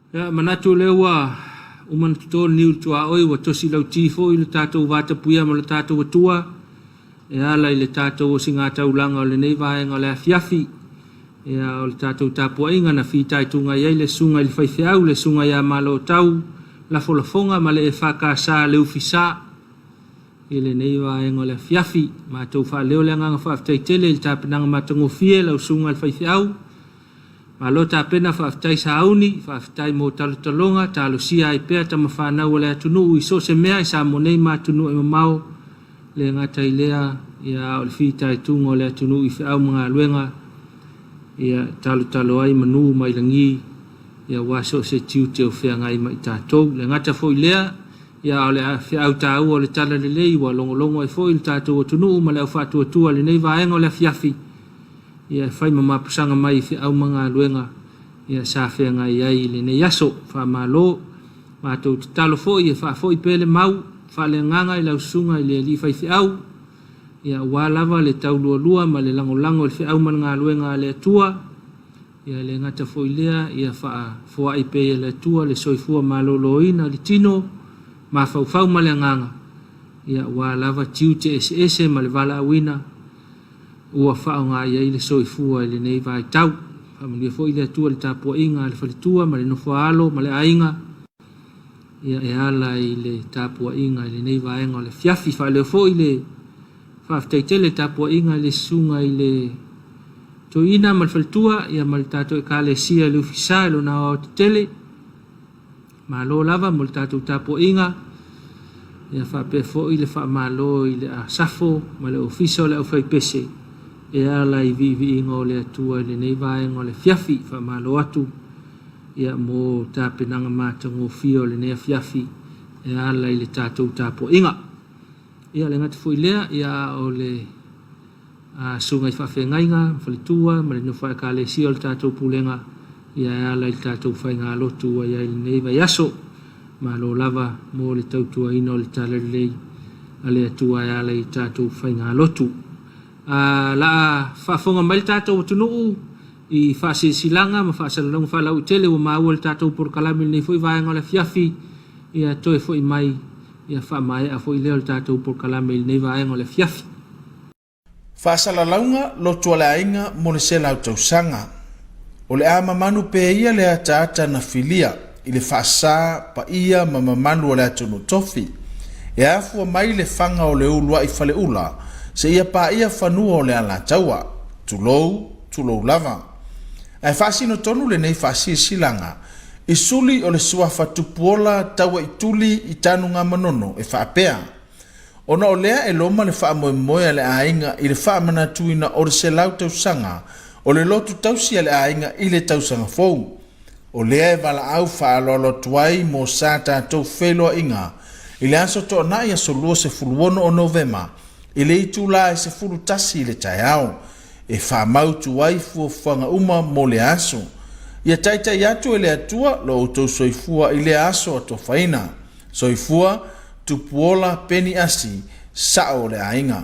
Ia, manatu o lea ua uma ona toto le niu i le tuaoi, ua tosi lauti foi le tatou vatapuia ma lo tatou Atua e ala i le tatou osigataulaga o lenei vaega o le afiafi. Ia, o le tatou tapuaiga na fitaituga i ai le susuga i le faifeau, le susuga ia Malootau Lafolafoga ma le EFKS Leufisa i lenei vaega o le afiafi. Matou faaleo le agaga faafetai tele i le tapenaga matagofie lau susuga i le faifeau. Malo tapena, faafetai sauni, faafetai mo talotaloga, talosia ai pea tama fanau a le atunuu i so o se mea i Samoa nei ma atunuu e mamao, le gata i lea, ia a o le fitaituga o le atunuu i feau ma galuega, ia talotalo ai manu mai lagi, ia aua so o se tiute o feagai ma i tatou. Le gata foi i lea, ia a o le feau taua o le Talalelei ua logologo ai foi le tatou atunuu ma le au faatuatua i lenei vaega o le afiafi, ia e fai ma mapusaga mai i feau ma galuega ia sa feagai ai i lenei aso. Faamalo. Matou tatalo foi e faafoi pea le mau faaleagaga i lau susuga i le alii faifeau, ia aua lava le taulualua ma le lagolago i le feau ma le galuega a le Atua. Ia e le gata foi i lea, ia faafoai pea e le Atua le soifua maloloina i le tino, mafaufau ma le agaga, ia aua lava tiute eseese ma le valaauina ua faaaoga i ai le soifua i lenei vaitau. Faamanuia foi le Atua i le tapuaiga a le faletua ma le nofoaalo ma le aiga, ia e ala i le tapuaiga i lenei vaega o le afiafi. Faaleo foi le faafetai tele i le tapuaiga i le susuga i le toeaina ma le faletua, ia ma le tatou Ekalesia i le Ofisa i lona aoaotetele. Malo lava mo le tatou tapuaiga, ia faapea foi le faamalo i le Asafo ma le Ofisa o le Aufaipese e ala i viiviiga o le Atua i lenei vaega o le afiafi. Faamalo atu ia mo tapenaga matagofie o lenei afiafi e ala i le tatou tapuaiga. Ia le gata foi lea, ia o le susuga i faafeagaiga, faletua ma le nofo a Ekalesia o le tatou pulega ia e ala i le tatou faigalotu ua i ai i lenei vaiaso. Malo lava mo le tautuaina o le Talalelei a le Atua e ala i tatou faigalotu. A la a faafofoga mai le tatou atunuu i faasilasilaga ma faasalalauga faalauaitele ua maua i le tatou polokalame i lenei foi vaega o le afiafi, ia toe foi mai ia faamaea foi lea o le tatou polokalame i lenei vaega o le afiafi. Faasalalauga Lotu a le Aiga mo le Selau Tausaga. O le a mamanu pea ia le ataata na filia i le faasa paia ma mamalu o le atunuu tofi, e afua mai le faga o le uluai faleula seia paia fanua o le Alataua. Tulou, tulou lava. Ae faasino tonu lenei faasilasilaga i suli o le suafa Tupuola Tauaituli i Tanugamanono e faapea, Ona o lea e loma le faamoemoe a le aiga i le faamanatuina o le 100 tausaga o le lotu tausi a le aiga i le tausaga fou, o lea e valaau faaaloalo atu ai mo sa tatou feiloaiga i le aso Toonai aso 26 o Novema i le itula e 11 i le taeao e faamautu ai fuafuaga uma mo lea aso. Ia taitai atu e le Atua lo outou soifua i lea aso atofaina. Soifua, Tupuola Peni Asi, Sao o le Aiga.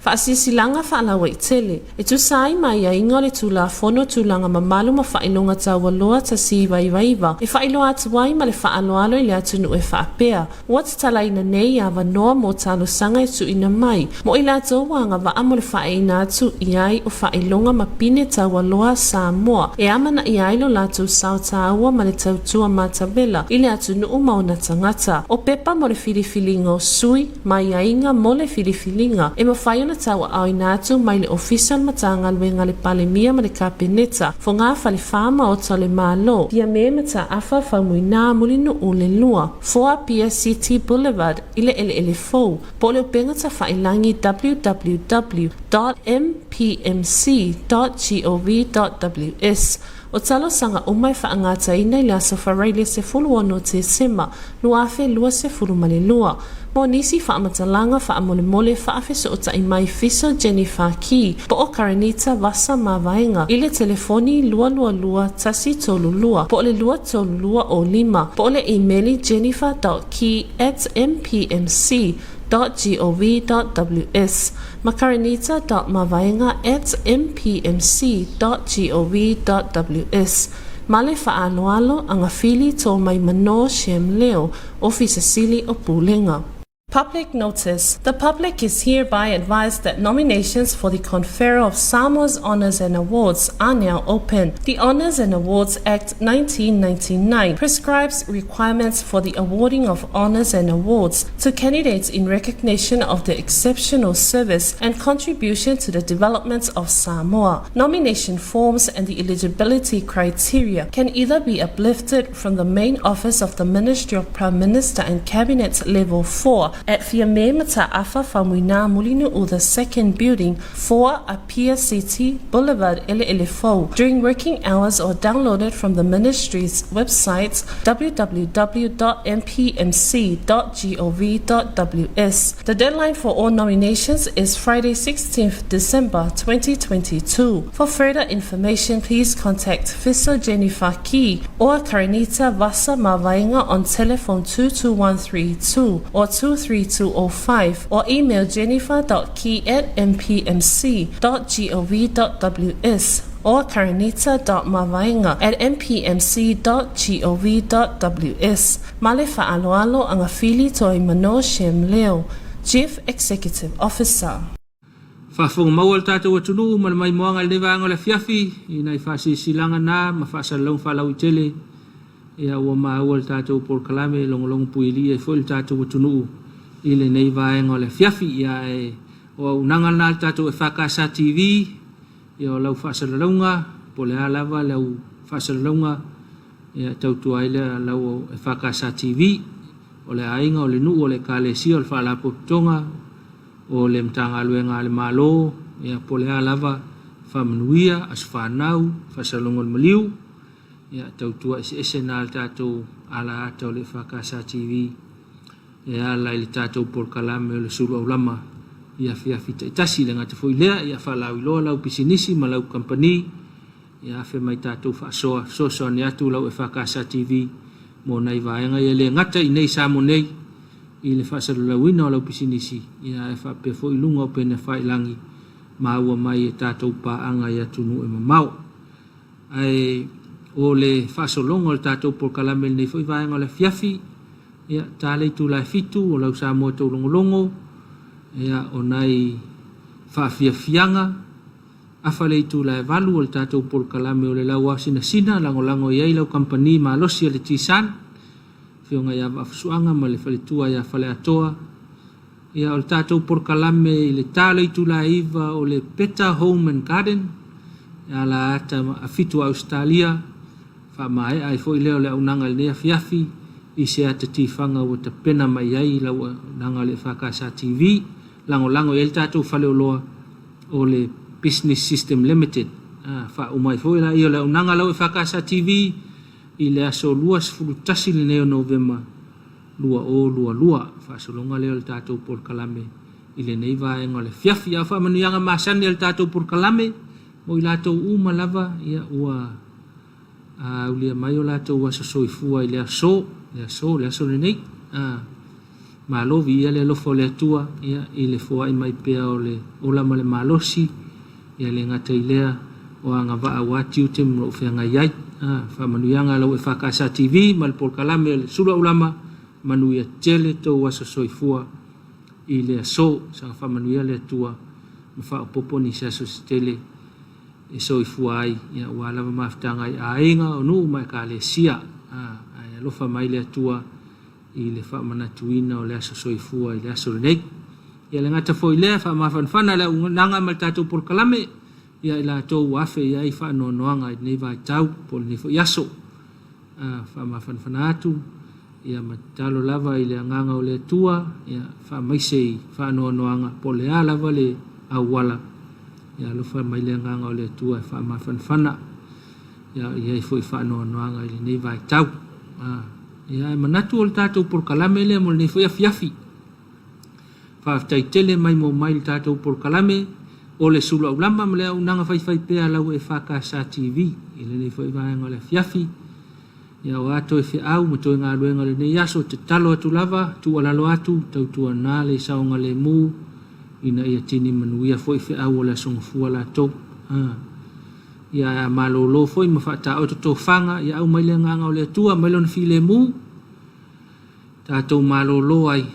Faasilasilaga faalauaitele, e tusa ai ma aiaiga o le Tulafono Tulaga Mamalu ma Faailoga Taualoa 1999, e faailoa atu ai ma le faaaloalo i le atunuu e faapea, Ua tatalaina nei avanoa mo talosaga e tuuina mai mo i latou ua agavaa mo le faaeina atu i ai o faailoga ma pine taualoa a Samoa e amanaia ai lo latou sao taua ma le tautua matavela i le atunuu ma ona tagata. O pepa mo le filifiliga o sui ma aiaiga mo le filifiliga e mafai ona tauaaoina atu mai le Ofisa o le Matagaluega a le Palemia ma le Kapeneta, Fogafalefa Maota o le Malo, Fiame Mataafa Faumuina Mulinuu le 2, 4 Apia City Boulevard i le Eleele Fou, po o le upega tafailagi www.mpmc.gov.ws. O talosaga uma e faagataina i le aso Faraile 16 Tesema 2022. Mo nisi faamatalaga faamolemole faafesootai mai Fiso Jennifer Key po o Karenita Vasa Mavaega i le telefoni 222 132 po o le 232 05 po o le imeli jennifer.key at mpmc .gov.ws ma karenita.mavaega at mpmc.gov.ws Ma le faaaloalo, Agafili Tomai Manō Shem Leo, Ofisa Sili o Pulega. Public notice. The public is hereby advised that nominations for the conferral of Samoa's Honours and Awards are now open. The Honours and Awards Act 1999 prescribes requirements for the awarding of honours and awards to candidates in recognition of their exceptional service and contribution to the development of Samoa. Nomination forms and the eligibility criteria can either be uplifted from the main office of the Ministry of Prime Minister and Cabinet Level 4 at Fiame Mata'afa Faumuina Mulinu'u the Second Building, 4 Apia City, Boulevard Eleele Fou, during working hours or downloaded from the ministry's website www.mpmc.gov.ws. The deadline for all nominations is Friday 16th December 2022. For further information, please contact Fiso Jennifer Key or Karenita Vasa Mavaega on telephone 22132 or 23205 or email jennifer.key at mpmc.gov.ws or karenita.mavaega at mpmc.gov.ws. Ma le faaaloalo, Agafili Toimano Shem Leo, Chief Executive Officer. Faafofoga maua le tatou atunuu ma le maimoaga i lenei vaega o le afiafi i nai faasilasilaga na ma faasalalauga faalauaitele ia ua maua le tatou polokalame e logologo puialii ai foi le tatou atunuu i lenei vaega o le afiafi. Ia ae o auaunaga lena a le tatou EFKS TV, ia o lau faasalalauga po o le a lava lau faasalalauga ia e tautua ai lea lau EFKS TV, o le aiga, o le nuu, o le ekalesia, o le faalapotopotoga, o le Matagaluega a le Malo, ia po o le a lava, faamanuia, aso fanau, faasaloga o le maliu, ia tautua eseese na le tatou alaata o le EFKS TV e ala i le tatou polokalame o le sulu aulama i afiafi taitasi. Le gata foi lea, ia faalauiloa lau pisinisi ma lau kamupani, ia afe mai tatou faasoa fesoasoani atu lau EFKS TV mo nai vaega ia le gata i nei Samoa nei. i le faasalalauina o lau pisinisi, ia ae faapea foi i luga o upegatafailagi maua mai e tatou paaga i atunuu e mamao. Ae o le faasologa o le tatou polokalame i lenei foi vaega o le afiafi, ia, ta le itula e 7 o lau Samoa taulogologo, ia, o nai faafiafiaga, afa le itula e 8 o le tatou polokalame o le Lauao Sinasina, lagolago i ai lau kamupani malosi a le T-Sun, Afioga ia Vaafusuaga ma le faletua ia Faleatoa. Ia, o le tatou polokalame i le ta o le itula e 9 o le Better Home and Garden, e ala ata a fitu a Ausetalia, faamaea ai foi lea o le auaunaga i lenei afiafi i se ata tifaga ua tapena mai ai lau auaunaga o le EFKS TV, lagolago i ai le tatou faleoloa o le Business System Limited. Faauma ai foi laia o le auaunaga lau EFKS TV i le aso 21 lenei o Novema 2022. Faasologa lea o le tatou polokalame i lenei vaega o le afiafi. A o faamanuiaga masani a le tatou polokalame mo i latou uma lava, ia, ua aulia mai o latou aso soifua i le aso, le aso, le aso lenei. Malo viia le alofa o le Atua, ia, i le foai mai pea o le ola ma le malosi, ia le gata i lea o agavaa aua tiute ma lou feagai ai. Faamanuiaga lau EFKS TV ma le polokalame o le Sulu Aulama, manuia tele tou aso soifua i le aso. Saga faamanuia le Atua ma faaopoopo nisi aso se tele e soifua ai, ia, aua lava mafutaga i aiga, o nuu ma ekalesia. Ae alofa mai le Atua i le faamanatuina o le aso soifua i le aso lenei. Ia le gata foi lea, faamafanafana le auaunaga ma le tatou polokalame, ia i latou ua afe i ai faanoanoaga i lenei vaitau po o lenei foi aso. Faamafanafana atu, ia ma tatalo lava i le agaga o le Atua, ia faamaise i faanoanoaga po o le a lava le auala, ia alofa mai le agaga o le Atua e faamafanafana, ia i ai foi faanoanoaga i lenei vaitau. Ia ae manatu o le tatou polokalame lea mo lenei foi afiafi. Faafetai tele mai mo mai le tatou polokalame o le Sulu Aulama ma le auaunaga faifaipea a lau EFKS TV i lenei foi vaega o le afiafi. Ia o a toe feau ma toe galuega o lenei aso, tatalo atu lava, tuualalo atu, tautuana le saogalemu ina ia tini manuia foi feau o le aso gafua latou. Ia ae a malolo foi ma faataoto tofaga, ia aumai le agaga o le Atua, aumai lona filemu, tatou malolo ai,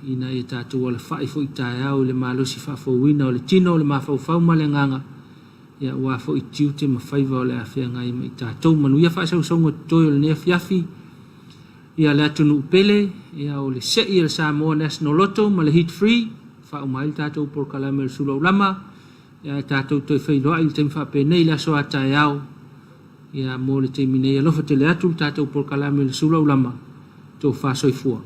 ina ia tatou alafai foi taeao i le malosi faafouina o le tino, o le mafaufau ma le agaga, ia aua foi tiute ma faiva o le a feagai ma i tatou. Manuia faasausauga totoe o lenei afiafi, ia le atunuu pele, ia o le sei a le Samoa National Lotto ma le Heat Free, faauma ai le tatou polokalame o le Sulu Aulama, ia ae tatou toe feiloai i le taimi faapenei i le aso a taeao, ia mo le taimi nei alofa tele atu le tatou polokalame o le Sulu Aulama, tofa soifua.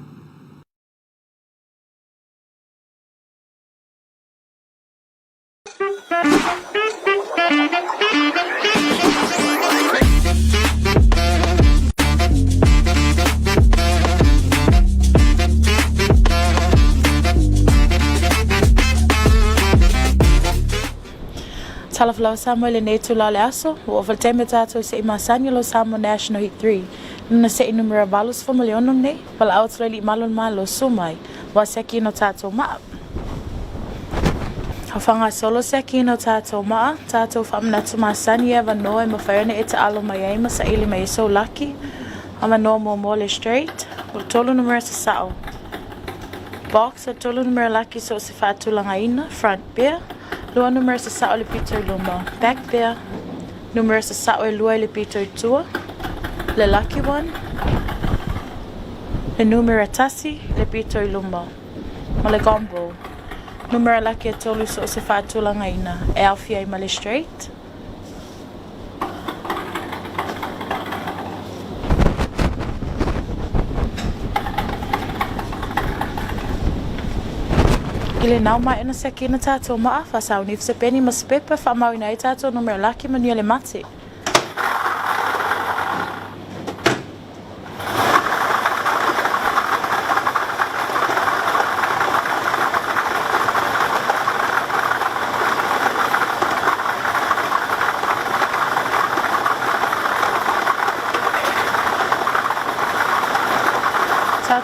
Talofa lava Samoa i lenei itula o le aso, ua ova le taimi o tatou i se'i masani o lo Samoa National Heat 3. Nona se'i numera 86 nei, valaau atu loa i alii malu o le Malo, susu mai, ua siakiina o tatou maa. Ka whangasolo siakiina o tatou maa, tatou faamanatu masani e avanoa e mafai ona e taalo mai ai ma saili mai ai sou laki. Avanoa muamua le straight, o le tolu numera sasao. Box, o le tolu numera laki so o se faatulagaina, front pair, lua numera sasao i le pito i luma, back pair, numera sasao e lua i le pito i tua, le lucky one, le numera tasi le pito i luma, ma le gombo, numera laki e tolu so o se faatulagaina e aofia ai ma le straight. I le nao mai ona siaki na tatou maa, faasauni se peni ma se pepa e faamauina ai tatou numera laki manuia le mate.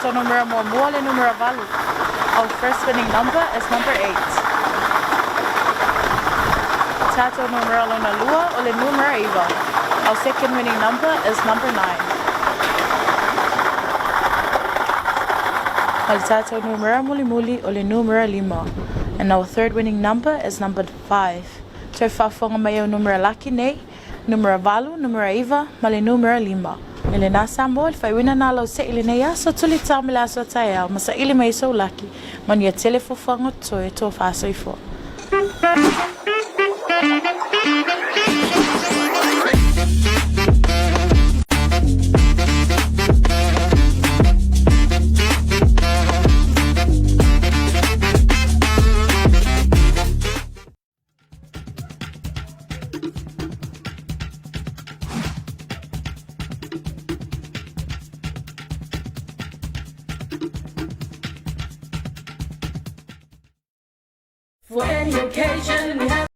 Tatou numera muamua le numera 8. Our first winning number is number 8. Tatou numera lona lua o le numera 9. Our second winning number is number 9. O le tatou numera mulimuli o le numera 5. And our third winning number is number 5. Toe faafofoga mai au numera laki nei, numera 8, numera 9 ma le numera 5. I lena Samoa, le faaiuina na lau se'i lenei aso, tuli tao ma le aso a taeao, ma saili mai sou laki, manuia tele fuafuaga o totoe, tofa soifua. For any occasion.